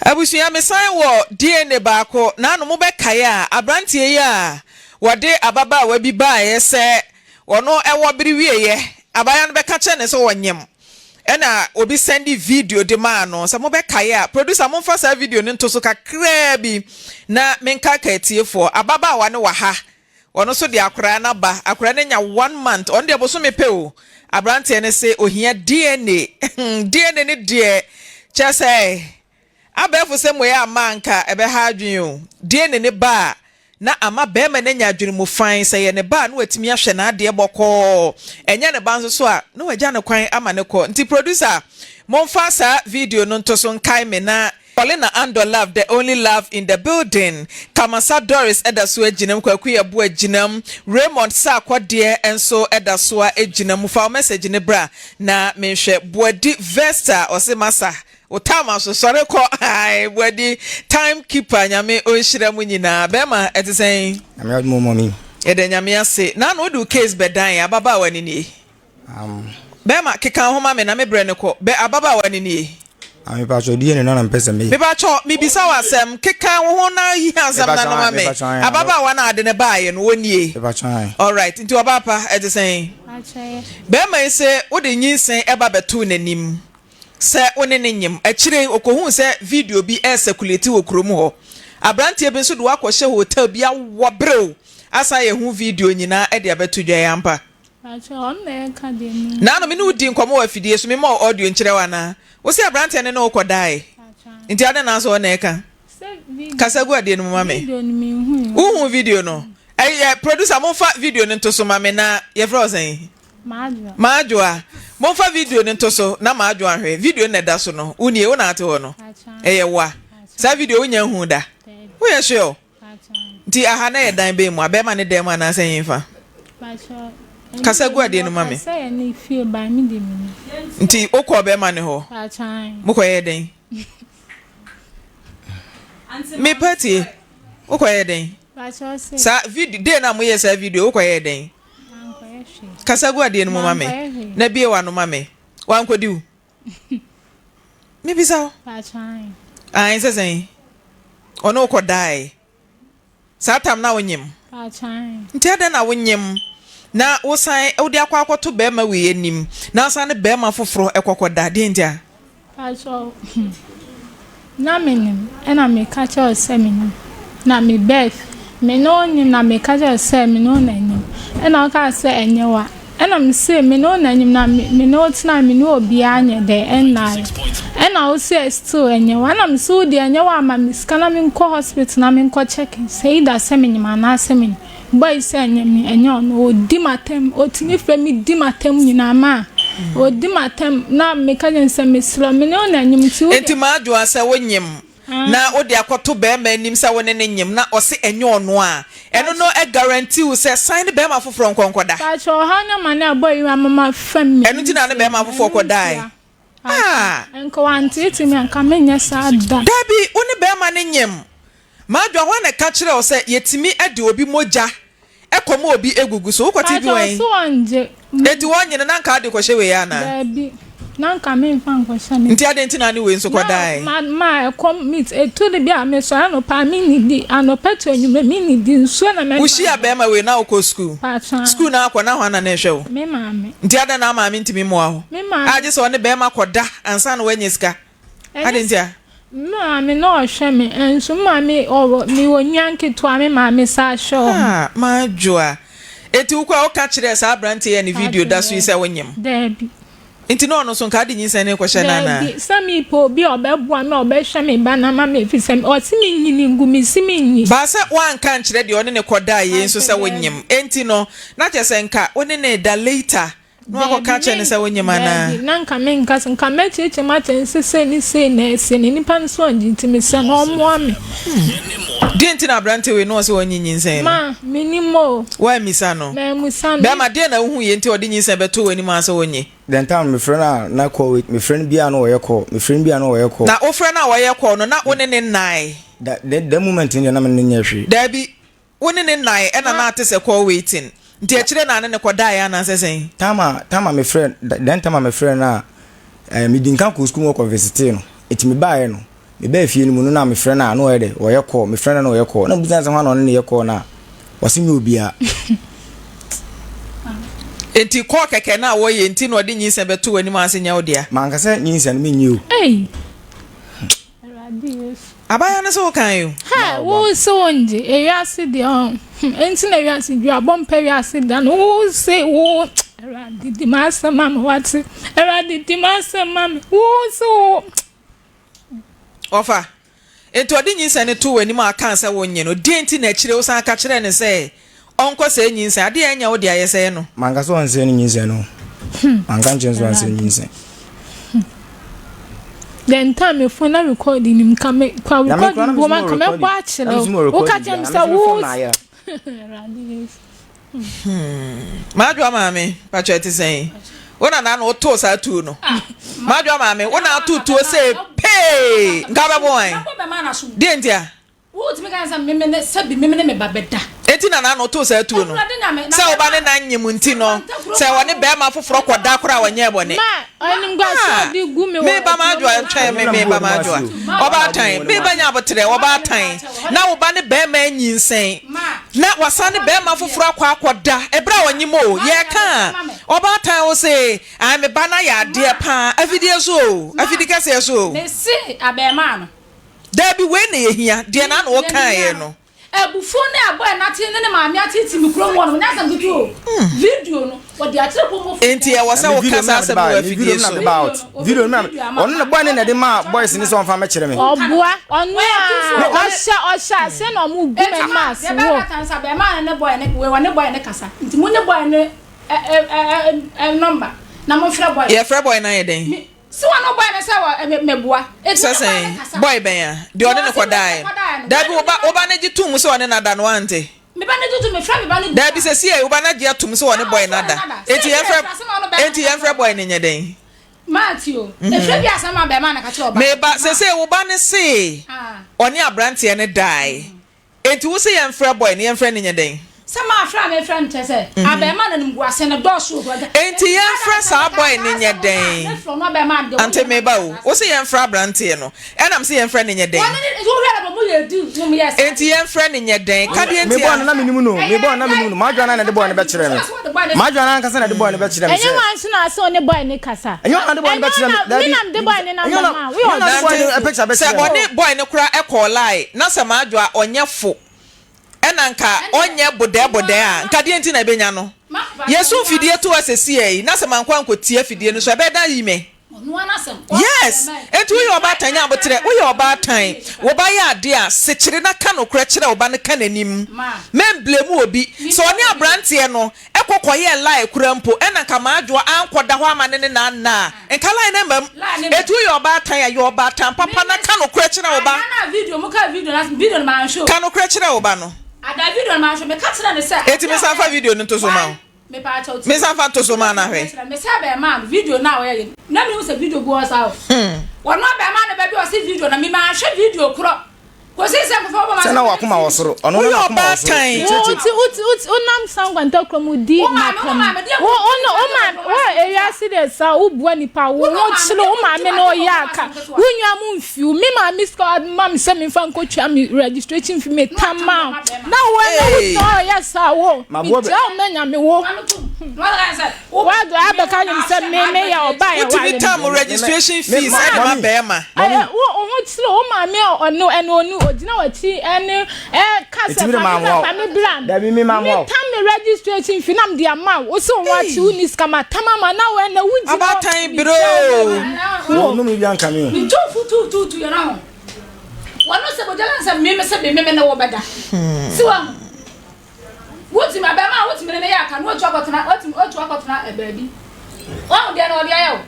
Abusua mesan wɔ DNA baako na ano mobɛkae a aberanteɛ yi a wɔde ababaawa bi baeɛ sɛ ɔno ɛwɔ bere wieɛ abaayewa no bɛka kyerɛ ne sɛ ɔnyem ɛna obi sɛnde video de maa no sɛ mobɛkae a producer momfa saa video no nto so kakraa bi na menkaakae atiefoɔ ababaawa no wɔ ha ɔno nso de akoraa no aba akoraa no anya one month ɔno deɛ bosome pɛ o aberanteɛ no se ohia DNA DNA no deɛ kyerɛ sɛ Abɛɛfo sɛ mmuae amma a anka ɛbɛha adwene o. DNA ne ba a, na ama barima no anya adwene mu fann. Sɛ ɛyɛ ne ba a, na watumi ahwɛ n'adeɛ bɔkɔɔ. Ɛnyɛ ne ba nso so a, na wagya no kwan ama no kɔ. Nti producer, momfa saa video no nto so nkae me na. Paulina Andor Love, the only love in the building, Kamasa Doris da so gyina mu, Kwaku Yeboah gyina mu, Raymond Sarkor deɛ nso da so ara gyina mu. Fa wo message no bra na menhwɛ. Boadi Vesta ɔse Masa, Wo time aso sɔre kɔ ae boadi time keeper nyame onhyira mu nyinaa bɛɛma ɛte sɛn. Nyame adom o mummy. Yɛda nyame ase naano wode wo case bɛdan yɛn ababaawa no nie Um. Bɛɛma keka wo ho ma me na me brɛ no kɔ bɛ ababaawa no nie. Ah mepakyɛw DNA no na mepɛ sɛ meyɛ. Mepakyɛw mebisa wo asɛm keka wo ho na yi asɛm no ano ma me ababaawa no a ade no baayɛ no ɔnie Mepakyɛw ae. Alright nti ɔbaa pa ɛte sɛn Bɛɛma yi se wode nyinsɛn ɛba bɛtoo n'anim sɛ wo ne no nyem. Akyire yi, ɔkɔhuu sɛ video bi resɛkuleti wɔ kurom hɔ. Aberanteɛ bi nso de wo akɔhyɛ hotel bi awɔ berew asan ayɛ ho video nyinaa de abɛto dwa. Ɛyɛ ampa? Naano me ne wo dii nkɔmmɔ wɔ afidie so, mema wo audio nkyerɛ wo anaa? Wo se aberanteɛ no ne wo kɔdae. Nti adɛn na asɛ ɔno na ɛka? Kasa gu adeɛ no mu ma me. Wohuu video no? Ɛyɛ producer momfa video no nto so ma me na yɛfrɛ wo sɛn? Maadwoa. Momfa video no nto so na Maadwoa nhwɛ. Video no na ɛda so no. Wo nie, wo na ate hɔ no. Ɛyɛ woa. Saa video wonya nhuu da. Woyɛ sure? Nti aha na yɛ dan bɛn mu? Abɛɛma ne dan mu anaasɛ hefa? Kasa gu adeɛ no ma me. Nti wokɔɔ bɛɛma ne hɔ? Mokɔyɛɛ dɛn? Mepa tie. Wokɔyɛɛ dɛn? Saa video, day na moyɛɛ saa video, wokɔyɛɛ dɛn? Kasa gu adeɛ no mu ma me na bie w'ano ma me. Wankɔdi wo? Mebisa wo. Ae sɛ sɛn? Ɔne wo kɔdae. Saa tam na wonyem. Nti adɛn na wonyem? na wosan wode akɔ akɔto bɛrima wei anim na asan ne bɛrima foforɔ ɛkɔkɔda deɛ nti a? Pakyɛw hmm na menim ɛna meka kyerɛ wo sɛ menim na me birth me ne wo nyim na meka kyerɛ wo sɛ me ne wo na nyim ɛna wo kaa sɛ ɛnyɛ wa ɛna me se me ne wo na nyim na me ne wo tena me ne obiara nyɛ dɛ ɛnnae ɛna wo se still ɛnyɛ wa ɛna me se wo deɛ ɛnyɛ wa ma me sika na me nkɔ hospital na me nkɔ check sɛ either sɛ menyim anaa sɛ menyim Boy sɛ ɛnyɛ me, ɛnyɛ ɔno. Ɔdi m'atɛm, ɔtumi frɛ me di m'atɛm nyinaa ma ɔdi m'atɛm na meka kyerɛ no sɛ mesrɛ wo, me ne wo na nyem nti wo deɛ. Enti m'adwoa sɛ wo nyem na wode akɔto barima anim sɛ wo ne no nyem na ɔse ɛnyɛ ɔno a, ɛno no guarantee wo sɛ san ne barima foforɔ nkɔ nkɔda. Pakyɛ ɔhaw ne amane a boy yi ama mafa mu Ɛno nti na ne barima foforɔ ɛno ntia. kɔdae? Ah! Nka wanteetee me a nka menyɛ saa da. Dabi, wo ne barima no nyem M'adwoa, hwan na ɛka kyerɛɛ wo sɛ yɛtumi de obi mogya kɔma obi gugu so? Wokɔte bi Pakyɛ wɛn? ɔse ɔngye. Enti wɔnnye no na anka wode kɔhyɛ wei anaa? Daabi, na anka memfa nkɔhyɛ me. Nti adɛn nti na ne wei nso Na kɔdae? ma ma ɛkɔm meat ɛtu de bi a mesɔre anɔpa a mennidi, anɔpa to anwummerɛ mennidi, nsuo na mɛnom Wohyia anɔpa. bɛrima wei na wokɔ sukuu? Pakyɛ Sukuu na akɔ na hwan na na ɛhwɛ wo? Me maame. Nti adɛn na wo maame ntumi mmoa wo? Me maame. A gye sɛ ɔne bɛrima kɔda ansa na woanya sika? Ɛne Adɛn ntia? Me maame na ɔhwɛ me nso me maame ɔwɔ mewɔ nua nketewa me maame san hwɛ wɔn. Ah Madwoa, enti wokɔ a woka kyerɛɛ saa aberanteɛ yi a ne video da so yi sɛ wonyem? Daabi. Nti na ɔno nso nka wode nyinsɛn no rekɔhyɛ no anaa? Daabi, sɛ mepɛ obi a ɔbɛboa me a ɔbɛhwɛ me ba no ama me ɛfiri sɛ ɔse menyini ngu mese menyi. Baa sɛ woanka ankyerɛ deɛ ɔne no kɔdaeɛ yi nso sɛ Daabi. wonyem, enti no na kyerɛ sɛ nka wo ne no reda later Na wakɔka Daabi, akyerɛ no sɛ wonyem anaa? Daabi, na nka menka sɛ, nka mɛkyerɛkyerɛ mu akyerɛ no sɛ sei ne sei na ɛsi, na nipa no nso angye nti mesrɛ no ɔmmoa me. Deɛn nti na aberante wei na ɔse ɔnnye nyinsɛn no? Ma, mennim o. Woammisa no? Mammisa no. Bɛrima, deɛn na wohuiɛ nti a ɔde nyinsɛn bɛtoo w'anim a sɛ ɔnnye? Then time mefrɛ no a na call wait mefrɛ no biara na ɔyɛ call mefrɛ no biara na ɔyɛ call. Na wofrɛ no a ɔyɛ call no na wo ne no nnae? That that moment no deɛ na me ne no nyɛ hwee. Daabi, Wo ne no nnae ɛna na ate sɛ call waiting nti akyire na ne no kɔdaeɛ anaasɛ sɛn? Time a time a mefrɛ then time a mefrɛ no a eh, medi nka kɔɔ sukuu mu hɔ kɔ visitee no nti mebaeɛ no mebaa fie no mu no na mefrɛ no a na ɔyɛ dɛ ɔyɛ call mefrɛ no na ɔyɛ call na mebisa no sɛ hwan na ɔne no yɛ call no a ɔse nyɛ obiara. Nti call kɛkɛ no a wɔyɛ nti na ɔde nyinsɛn bɛto w'anim a ase nyɛ wo dea? Manka sɛ nyinsɛn no menyɛ o. Ei! Awurade Yesu. Abaayewa no se wo kan o. Hɛ, wo se wo ngye, ewiase deɛ ɔn, hmm, enti na ewiase duabɔ mpɛ wiase da no, wo se wo, Awurade di m'asɛm ma me wate, Awurade di m'asɛm ma me, wo se wo. Ɔfa, enti ɔde nyinsɛn no too w'anim a ɔkaa sɛ wonnye no, deɛn nti na akyire wosan ka kyerɛɛ no sɛ Ɔnkɔ sɛɛ nyinsɛn. Adeɛ a ɛnyɛ wo dea yɛ sɛɛ no. Manka sɛ ɔnsɛe ne nyinsɛn no. Manka nkyerɛ no sɛ ɔnsɛe ne nyinsɛn. The time me phone na record nim ka me ka record gu ma ka me bɔ akyerɛ wo wo ka kyerɛ me sɛ wo Madwoa maame patro ɛte sɛn wo na na no wotoo saa tuo no Madwoa maame wo na ato tuo sɛ pee nka bɛbɔ wan deɛ ntia Wotumi ka sɛ meme ne sɛbi meme ne me ba bɛda. Enti na n'ano too saa tuo no. Sɛ wo ba ne na nyem nti no, sɛ ɔne barima foforɔ kɔda koraa a ɔnyɛɛ bɔne. Ah! Me ba m'adwoa, twɛn me, me ba m'adwoa. Ɔbaatan, me ba nya aboterɛ, ɔbaatan. Na wo ba ne barima anyinsɛn, na wasan ne barima foforɔ akɔ akɔda, ɛberɛ a ɔnyem o, yɛreka a, ɔbaatan wo se, ae me ba no ayɛ adeɛ paa, afidie so o, afidi kɛseɛ so o. Mese abarimaa no. Daabi, wei na yɛhia, deɛ na ano wokaeɛ no. Abufuo ne abɔ a nate ne ne maame ateetee me kurom hɔ no, nyɛ asɛm ketewa o. Video no, wɔde akyerɛ kurom hɔfoɔ Enti ɛwɔ sɛ Na me woka video saa no na asɛm mede no wɔ baeɛ. Me video afidie no na so. mede baa out. Video no na ɔno na boy no na ɛde maa boys no sɛ ɔmfa mmɛkyerɛ me. Ɔboa ɔno a ɔhyɛ ɔhyɛ ase na ɔmo gu m'anim ase Eti wo. ma deɛ bɛyɛ kasa bɛrima no ne boy no wei ɔne boy no kasa nti mo nye boy no ɛ ɛ ɛ nɔmba na mo nfrɛ boy no. Yɛfrɛ boy no ayɛ dɛn? Se wɔne boy no sɛ wɔ ɛ me meboa. Enti Sɛ ne boy no sɛn? kasa. Boy bɛn a? Deɛ ɔne no kɔdaeɛ no? Dabi, wo ba, wo ba no gye toom sɛ ɔne no ada no, woante? Me ba no gye tom, mefrɛ me ba no bisa. Dabi, seesei wo ba no agye atom sɛ ɔne boy no ada. Enti yɛmfrɛ, enti yɛmfrɛ boy no nyɛ dɛn? Mate o. Efrɛ bi asɛm a bɛɛma no ka kyerɛ ɔbaa. Me ba, seesei wo ba no se ɔne abranteɛ no dae. Enti wo se yɛmfrɛ boy no, yɛmfrɛ no nyɛ dɛn? Sɛ mafrɛ a mefrɛ no kyerɛ sɛ abarimaa no animguase no dɔɔso o. Enti yɛmfrɛ saa boy no nyɛ dɛn? Ante meba o, wo se yɛmfrɛ abranteɛ no, ɛna mese yɛmfrɛ no nyɛ dɛn? Enti yɛmfrɛ no nyɛ dɛn? Ka deɛ Me nti boy no a. na menim no, me boy no na menim no, m'adwoa no na ɛde boy no bɛkyerɛɛ me. M'adwene no ankasa na ɛde bɔɔ no bɛkyerɛ me sɛ. Ɛnyɛ wɔn nso na asɛ ɔne boy ne kasa. Ɛnyɛ wɔn na de bɔɔ no bɛkyerɛ me. Ɛnyɛ na me na de boy ne number ma wo. Woyɛ ɔdɔ. Sɛ ɔne boy no koraa ɛkɔɔ line na sɛ m'adwoa ɔnyɛ fo ɛna nka ɔnyɛ bodɛɛ bodɛɛ a nka deɛ nti na ɛbɛnya no. Yɛsum fidie to hɔ sɛsiɛ yi na sɛ mankɔ ankɔtie afidie no so a ɛbɛyɛ dan ayi me. Yes! Enti woyɛ ɔbaatan nya aboterɛ, woyɛ ɔbaatan, wo ba yɛ adeɛ a, sekyere na ka nokorɛ kyerɛ wo ba no ka n'anim. Mɛn blame obi. Sɛ ɔne abranteɛ no kɔ kɔyɛɛ lie koraa mpo ɛna nka Maadwoa ankɔ da hɔ ama ne ne no anna a, nka lie no amma mu. Enti woyɛ ɔbaatan a, yɛ ɔbaatan papa na ka nokorɛ kyerɛ wo ba. Ka nokorɛ kyerɛ wo ba no. Enti mensan fa video no nto so ma wo? Mensan fa nto so ma no ahwɛ. Sɛ na wakoma wɔ soro. Ɔno na Woyɛ nakoma wɔ soro. ɔbaatan. Wo wo ti wo ti wo ti wonam sankwanta kurom di mapam. Wo wo no wo maame wo ewiase deɛ saa wo bua nipa wo ho kyere wo maame na ɔyɛ aka wo nua mu mfiw me maame sika ɔde ma me sɛ memfa nkɔtua me registration fee me tam ma wo na wo ɛna wo gyina hɔ yɛ saa wo mekyia wo mɛ nyame wo wado abɛka nyim sɛ me me yɛ ɔba yɛ Wotumi tam registration fees ɛde ma bɛrima. Wo ho kyerɛ wo maame a ɔno ɛna ɔno ogyina w'akyi ɛne ɛka sɛ fa me bra fa me bra me tam me registration fee na me de ama wo sɛ wo ho akyi wo ni sika ma tam ama na wo ɛna wo gyina Abaatan bere oo. Wo no mi bi anka me o. Me tu fu tu tu tu yɛ no ho. Wɔn sɛ bɔgya na sɛ me me sɛ me me ne wo bɛda. Si wɔn. Wotumi abɛɛma a wotumi ne no yɛ aka no watu akɔtena watumi watu akɔtena baabi. Wahu deɛ na ɔde ayɛ wo.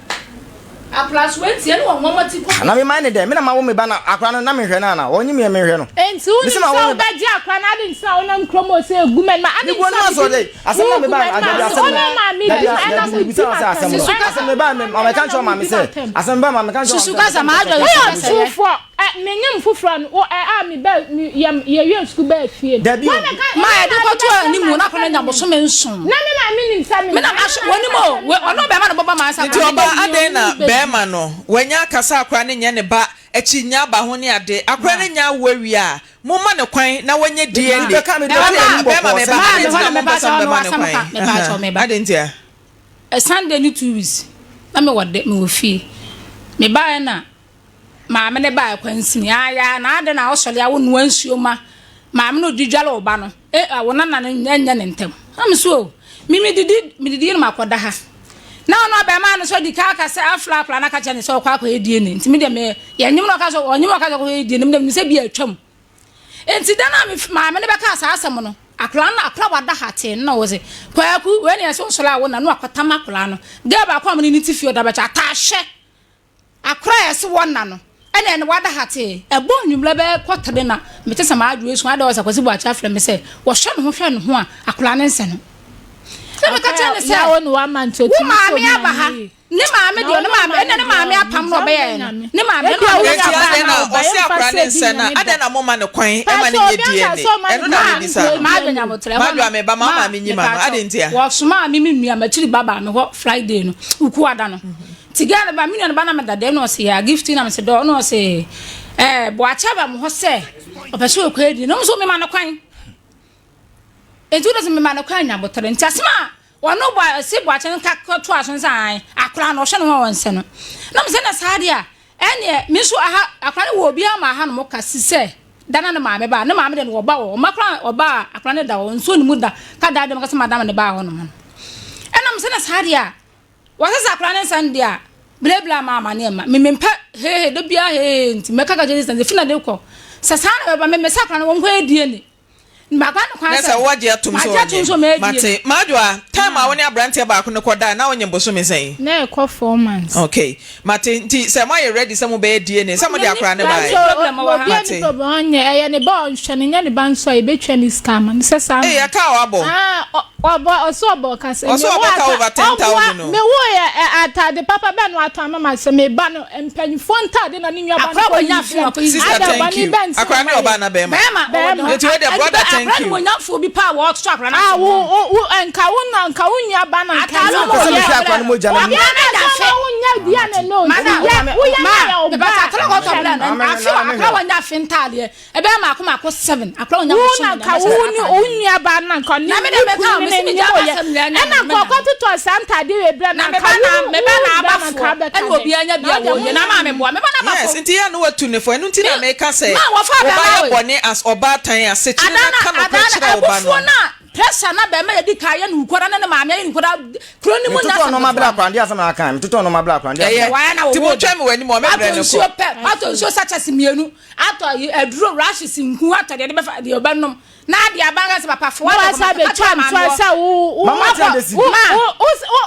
Akora so etie ne wɔn wɔn ti kɔ. Na me man ne dɛ me na ma wo me ba na akora no na me nhwɛ no ana wɔnye me yɛ me nhwɛ no. Enti wonim sɛ wobɛgye akora no ade nti na wonam kurom hɔ sɛ egu m'anim ade nti na mede asɛm na me ba wogu m'anim ase wo ne maame di ma ɛna mo di m'atɛm asɛm me ba ma mɛka nkyerɛ maame sɛ asɛm me ba ma mɛka nkyerɛ Susu kasa ma adwa woyɛ ɔtorofoɔ ɛ menyem foforɔ no wo ɛ a me ba me yɛ yɛwie sukuu baa fie no Dabi o. woabɛka Ma yɛde kɔto anim na akɔla nya bosome nson. na me maame nim sɛ me Me na mahwɛ wɔnim o we ɔno bɛrima na bɔbɔ maa sa Nti ɔbaa adɛn na bɛɛma no wanya akasa akora no nyɛ ne ba akyi nya aba ho ne ade akora no nya awo awie a momma no kwan na wanyɛ DNA Mebɛka mede ɔde anim adɛn na bɛɛma bɔkɔɔ meba sɛ adɛn nti na mompɛ sɛ mobɛma no kwan adɛn nti a. Sunday ne 2 weeks na mewɔ de mewɔ fie mebaeɛ na maame ne baeɛ kwansini ayaa na adɛn na wosɔre a wonoa nsuo ma maame no ɔdi dwale wo ba no e wo nana no nyɛ ne ntɛm na me so o me medidi medidi no makɔda ha na ɔno abɛɛmaa no so di ka aka sɛ afra akora no aka kyerɛ ne sɛ ɔkɔ akɔyɛ DNA nti me deɛ me yɛnyem no ɔka sɛ ɔnyem ɔka sɛ ɔkɔyɛ DNA me deɛ me sɛ bi atwam nti da no a me maame no bɛka saa asɛm no akora no akora wada ha tee no na wɔ sɛ kwaku wei ne ɛsɛ wosɔre a wo na no akɔtam akora no gɛɛ baako a mo ne ne ti fie ɔda bɛkyɛ ataahyɛ Akora a ɛse wɔnna no ɛna ɛne wada ha tee. Ɛbɔ anwummerɛ bɛyɛ kɔtere na mete sɛ m'adwoa esu adɛ ɔsɛ Kwasi Boakye afrɛ me sɛ wɔhwɛ ne ho hwɛ ne ho a akora no nsɛ no. Na meka kyerɛ no sɛ wo maame aba ha ne maame deɛ ne maame ɛna ne maame apam no ɔbɛyɛ no ne maame ne maame Enti adɛn na ɔse akora ne nsɛ no a adɛn na moma no kwan ɛma no nyɛ DNA ɛno na mebisa no m'adwoa meba ma wo maame nyi ma no adɛn ntia. Wɔsomaa me me nua m'akyiri ba baa me hɔ Friday no Wukuada no Nti girl no ba me nua no ba na me da dɛm na ɔse yaa gift na me se dɔ na ɔse ɛɛ boakye aba mo hɔ sɛ ɔpɛ sɛ ɔkɔ adi na ɔmo so mema no kwan nti wode sɛ mema no kwan nya botere nti asɛm a ɔno bɔ ɛse boakye no ka to aso nsa an akora no ɔhwɛ no ho a ɔnsɛ no na me sɛ na saa deɛ a ɛneɛ me nso aha akora no wɔ obiara ma aha no mo ka si sɛ da na ne maame ba ne maame de no wɔba wɔ ɔma kora ɔba a akora no da hɔ nsuo ne mu da ka da dɛm ka sɛ madam ne baa hɔ nom no ɛna me sɛ na saa deɛ a Wɔsesa akora ne nsa no deɛ a, blabla ama amaneɛ mma. Me mempɛ hehe da biara hehe nti mɛka ka kyerɛ sister sɛ fi na de kɔ. Sɛ saa na bɛba me mesa akora no wɔnkɔ yɛ DNA. Makora no kwan Na sɛ sɛ woagye atom sɛ magye atom sɛ ɔnyɛ. ɔmɛyɛ Mate. DNA. Madwoa, time a wo ne aberanteɛ baako no kɔdae na wonyem bosome sɛn? Na ɛkɔ 4 months. Okay. Mate. Nti sɛ moayɛ ready sɛ mobɛyɛ DNA sɛ mode akora no baeɛ? Pacho, Problem wɔ ha. obi ani Mate. problem ɔnyɛ ɛyɛ ne ba ɔnhwɛ no nyɛ ne ba nso a yɛbɛtwa ne sika ama no sɛ saa Ei, na ɛka a wabɔ. Ah, ɔbɔ ɔsɛ ɔbɔ kasa Ɔsɛ ɔbɔ ka over 10,000 o. Me wo yɛ atade papa bɛn na watɔn ama ma sɛ me ba no mpanyinfoɔ ntade na ne nua ba no Akora kɔ wɔ nya yi fi na ɔkɔ yi. Sister, Ada thank bɔne you. bɛn nti na Akora ne wayɛ? ɔbaa na bɛrima. Bɛrima Bɛrima. Nti wei deɛ brother thank akora you. ne wɔnyamfoɔ bi paa wɔtoto akora no Ah, asɛm wo no. wo wo nka wo na nka wo nua ba na nka Ataade nyɛ ɔmo Pɛ sɛ yɛ mehwɛ akora no mogya no Obiara mu. na sɛ ɔma wo nya. Ɛnyɛ DNA no nti yɛ woyɛ na yɛ wo ba. Afe akora wɔnyɛ afe ntaadeɛ ɛbɛyɛ maako maako seven akora wɔnyɛ wo na nka wo ne wo nua ba na nka ne ne kunu ne ne nyɛ wɔyɛ ɛna nka ɔkɔ totɔ saa ntaadeɛ wɔ ebira na nka wo meba na abafoɔ ɛna obi anya bi a wɔyɛ na maame boa meba na abafoɔ. Yes nti yɛ no watu ne fo ɛno nti na meka sɛ ɔba yɛ bɔne as ɔbaatan a sekyere na ka nokorɛ kyerɛ wo ba no. Pressure na bɛrima yɛ di kan yɛ no wukɔda ne ne maame ayɛ no wukɔda kuro no mu nyɛ asɛm ketewa. Metotɔ nneɛma bla akora ndeɛ asɛm na aka metotɔ nneɛma bla akora ndeɛ asɛm. Ɛyɛ ti mo twɛn mi wɔ anim ɔmɛ brɛ ne kɔ. Atɔ nsuo pɛ atɔ nsuo sachets mmienu atɔ aduro rashes nku atɔ deɛ de bɛfa deɛ ɔbɛnom na adeɛ aba nka sɛ papa fo wa sa bɛ twa ntwa sɛ wo wo Mama tia de si. wo wo wo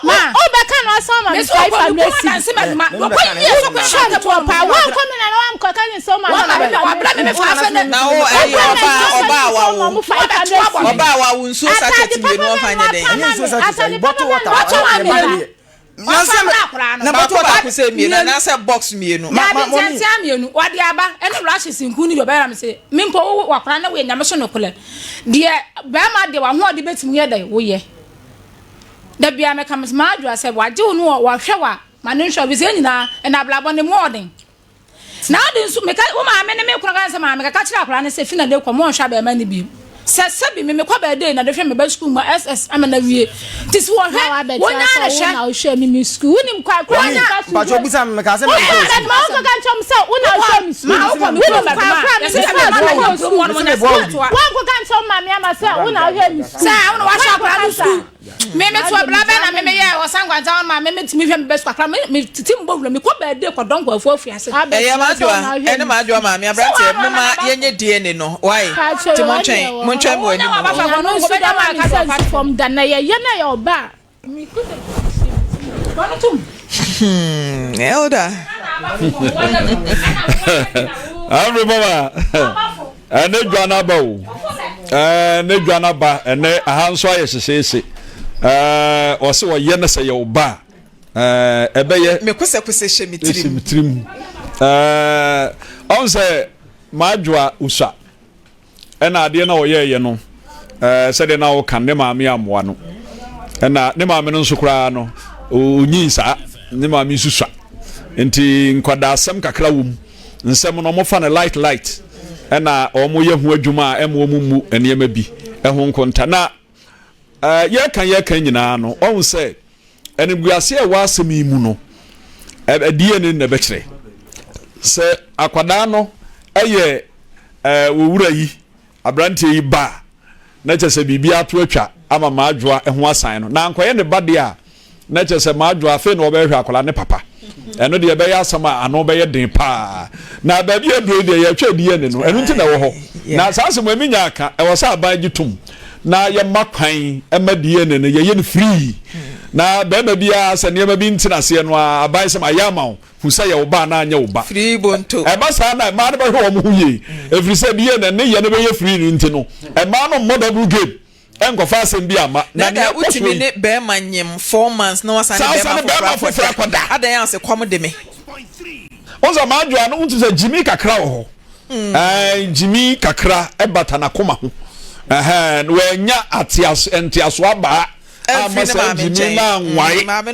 wo bɛka na ɔsan ma me 500 cedis. Wo twa ntwa paa wo nkɔ mi na na wa nkɔ ka ne sɛ ɔma me 500 cedis. Na wo ɛyɛ ɔbaa ɔbaa wawo ɔbaa wawo nsuo sachet mmienu ɔmfa nyɛ dɛn. Ɛnyɛ nsuo sachet ayi bottle water ɔyɛ Baako baako sɛ mmienu anaasɛ box mmienu. Daabi ntiantia mmienu wɔde aba ɛne rashes nku ne deɛ ɔbɛyɛ na mese me mpo wo wakora ne woyɛ nyame so nokorɛ deɛ bɛrima deɛ wahoɔde bɛtumi yɛ dɛ woyɛ da bia meka mese maadwoa sɛ wagye wo no wahwɛ wa ma ne nhwɛ bi sɛ nyinaa ɛna abrabɔ ne mu ɔden Na ade nso, meka, wo maame ne me kunu ka sɛ maame kaka kyerɛ akwadaa no sɛ fi na de kɔ, mo nhwɛ abɛɛma no bio. Sɛ sɛbi me mekɔ bɛɛdee na de hwɛ me ba sukuu mu SS ama na wie. Nti sɛ wɔhwɛ, wonya ne hwɛ. Na wohwɛ me me sukuu. Wonim kwa kora me fa sukuu. Mpacho bisa me meka sɛ me kɔ sukuu. Ma wo kaka nkyɛm sɛ wo na wohwɛ me sukuu. Ma wo kɔ me Wonim kwa kora me fa sukuu. Wɔn kaka nkyɛm maame ama sɛ wo na wohwɛ me sukuu. Sɛ wo na wahwɛ akwadaa no sukuu. Me me to abira bɛn na me me yɛ ɔsan kwanta wɔn ma me me tumi hwɛ me bɛ sukuu akora me me titi mbɔ wura me kɔ bɛɛde kɔ dɔn kɔ afu afu ase. Ɛyɛ m'adwoa ɛne m'adwoa maame aberanteɛ moma yɛnyɛ DNA no wai nti montwɛn montwɛn mo anim hɔ. Nyame nso da ma me nsa nsi fam da na yɛyɛ na ɛyɛ ɔba a. Hmm, elder. Every mama. Ɛne dwa no aba o. Ɛne dwa no aba. Ɛnɛ aha nso ayɛ hyehyeehye. Ɛɛ ɔsɛ ɔyɛ no sɛ yɛ ɔba a ɛbɛyɛ. Me kosɛkosɛ hyɛ me tirim. Hyɛ me tirim. Ɛɛ ɔn sɛ madwoa usua ɛna adeɛ na ɔyɛɛyɛ no ɛɛ sɛdeɛ na ɔka ne maame amoa no ɛna ne maame no nso koraa no onyin saa ne maame nso sua nti nkwadaa asɛm kakra wɔ mu. Nsɛm no wɔfa no light light ɛna wɔyɛ ho adwuma a ɛma wɔn mmu nneɛma bi ho nkonta. Na yɛka yɛka nyinaa no ɔhu sɛ animguase a ɛwɔ asɛm yi mu no DNA na ɛbɛkyerɛ sɛ akwadaa no ɛyɛ wɔwura yi Aberanteɛ yi ba a, na kyerɛ sɛ biribi ato atwa ama Maadwoa ho asan no. Na ankɔyɛ ne ba deɛ a, na kyerɛ sɛ Maadwoa afei na ɔbɛhwehwɛ akwadaa ne papa. Ɛno deɛ ɛbɛyɛ asɛm a ano bɛyɛ den paa. Na baabi a aduro yi deɛ yɛtwa DNA no, ɛno nti na ɛwɔ hɔ. Na saa asɛm ɛmi nya aka, ɛwɔ sɛ aban gye tom na yɛma kwan ma DNA no yɛyɛ no free. Na bɛrima biara sɛ nneɛma bi nte n'aseɛ no a, aban sɛ mayɛ ama wo. Hu sɛ ɛyɛ wo ba anaa anyɛ wo ba. Firi bonto. Ɛba saa na mmaa no bɛhwɛ wɔn ho yie. Ɛfiri sɛ DNA ne yɛ no bɛyɛ free no nti no, mmaa no mmɔ double game nkɔfa asɛm bi amma. Na nea Dada ɛkɔ soɔ wotumi yi. ne bɛɛma nyem 4 months na wasan ne Saa bɛɛma ne bɛɛma foforɔ foforɔ akɔda. akɔda. Adɛn a ɔse kɔm de me. Wohu sɛ m'adwoa no wotu sɛ gyimi kakra wɔ hɔ. Ɛɛ gyimi kakra ɛbata n'akoma ho. Ɛhɛn wanya ateaso nteaso abaa Ɛmfiri amma ne saa maame gyimi nkyɛn. no anwae. Maame.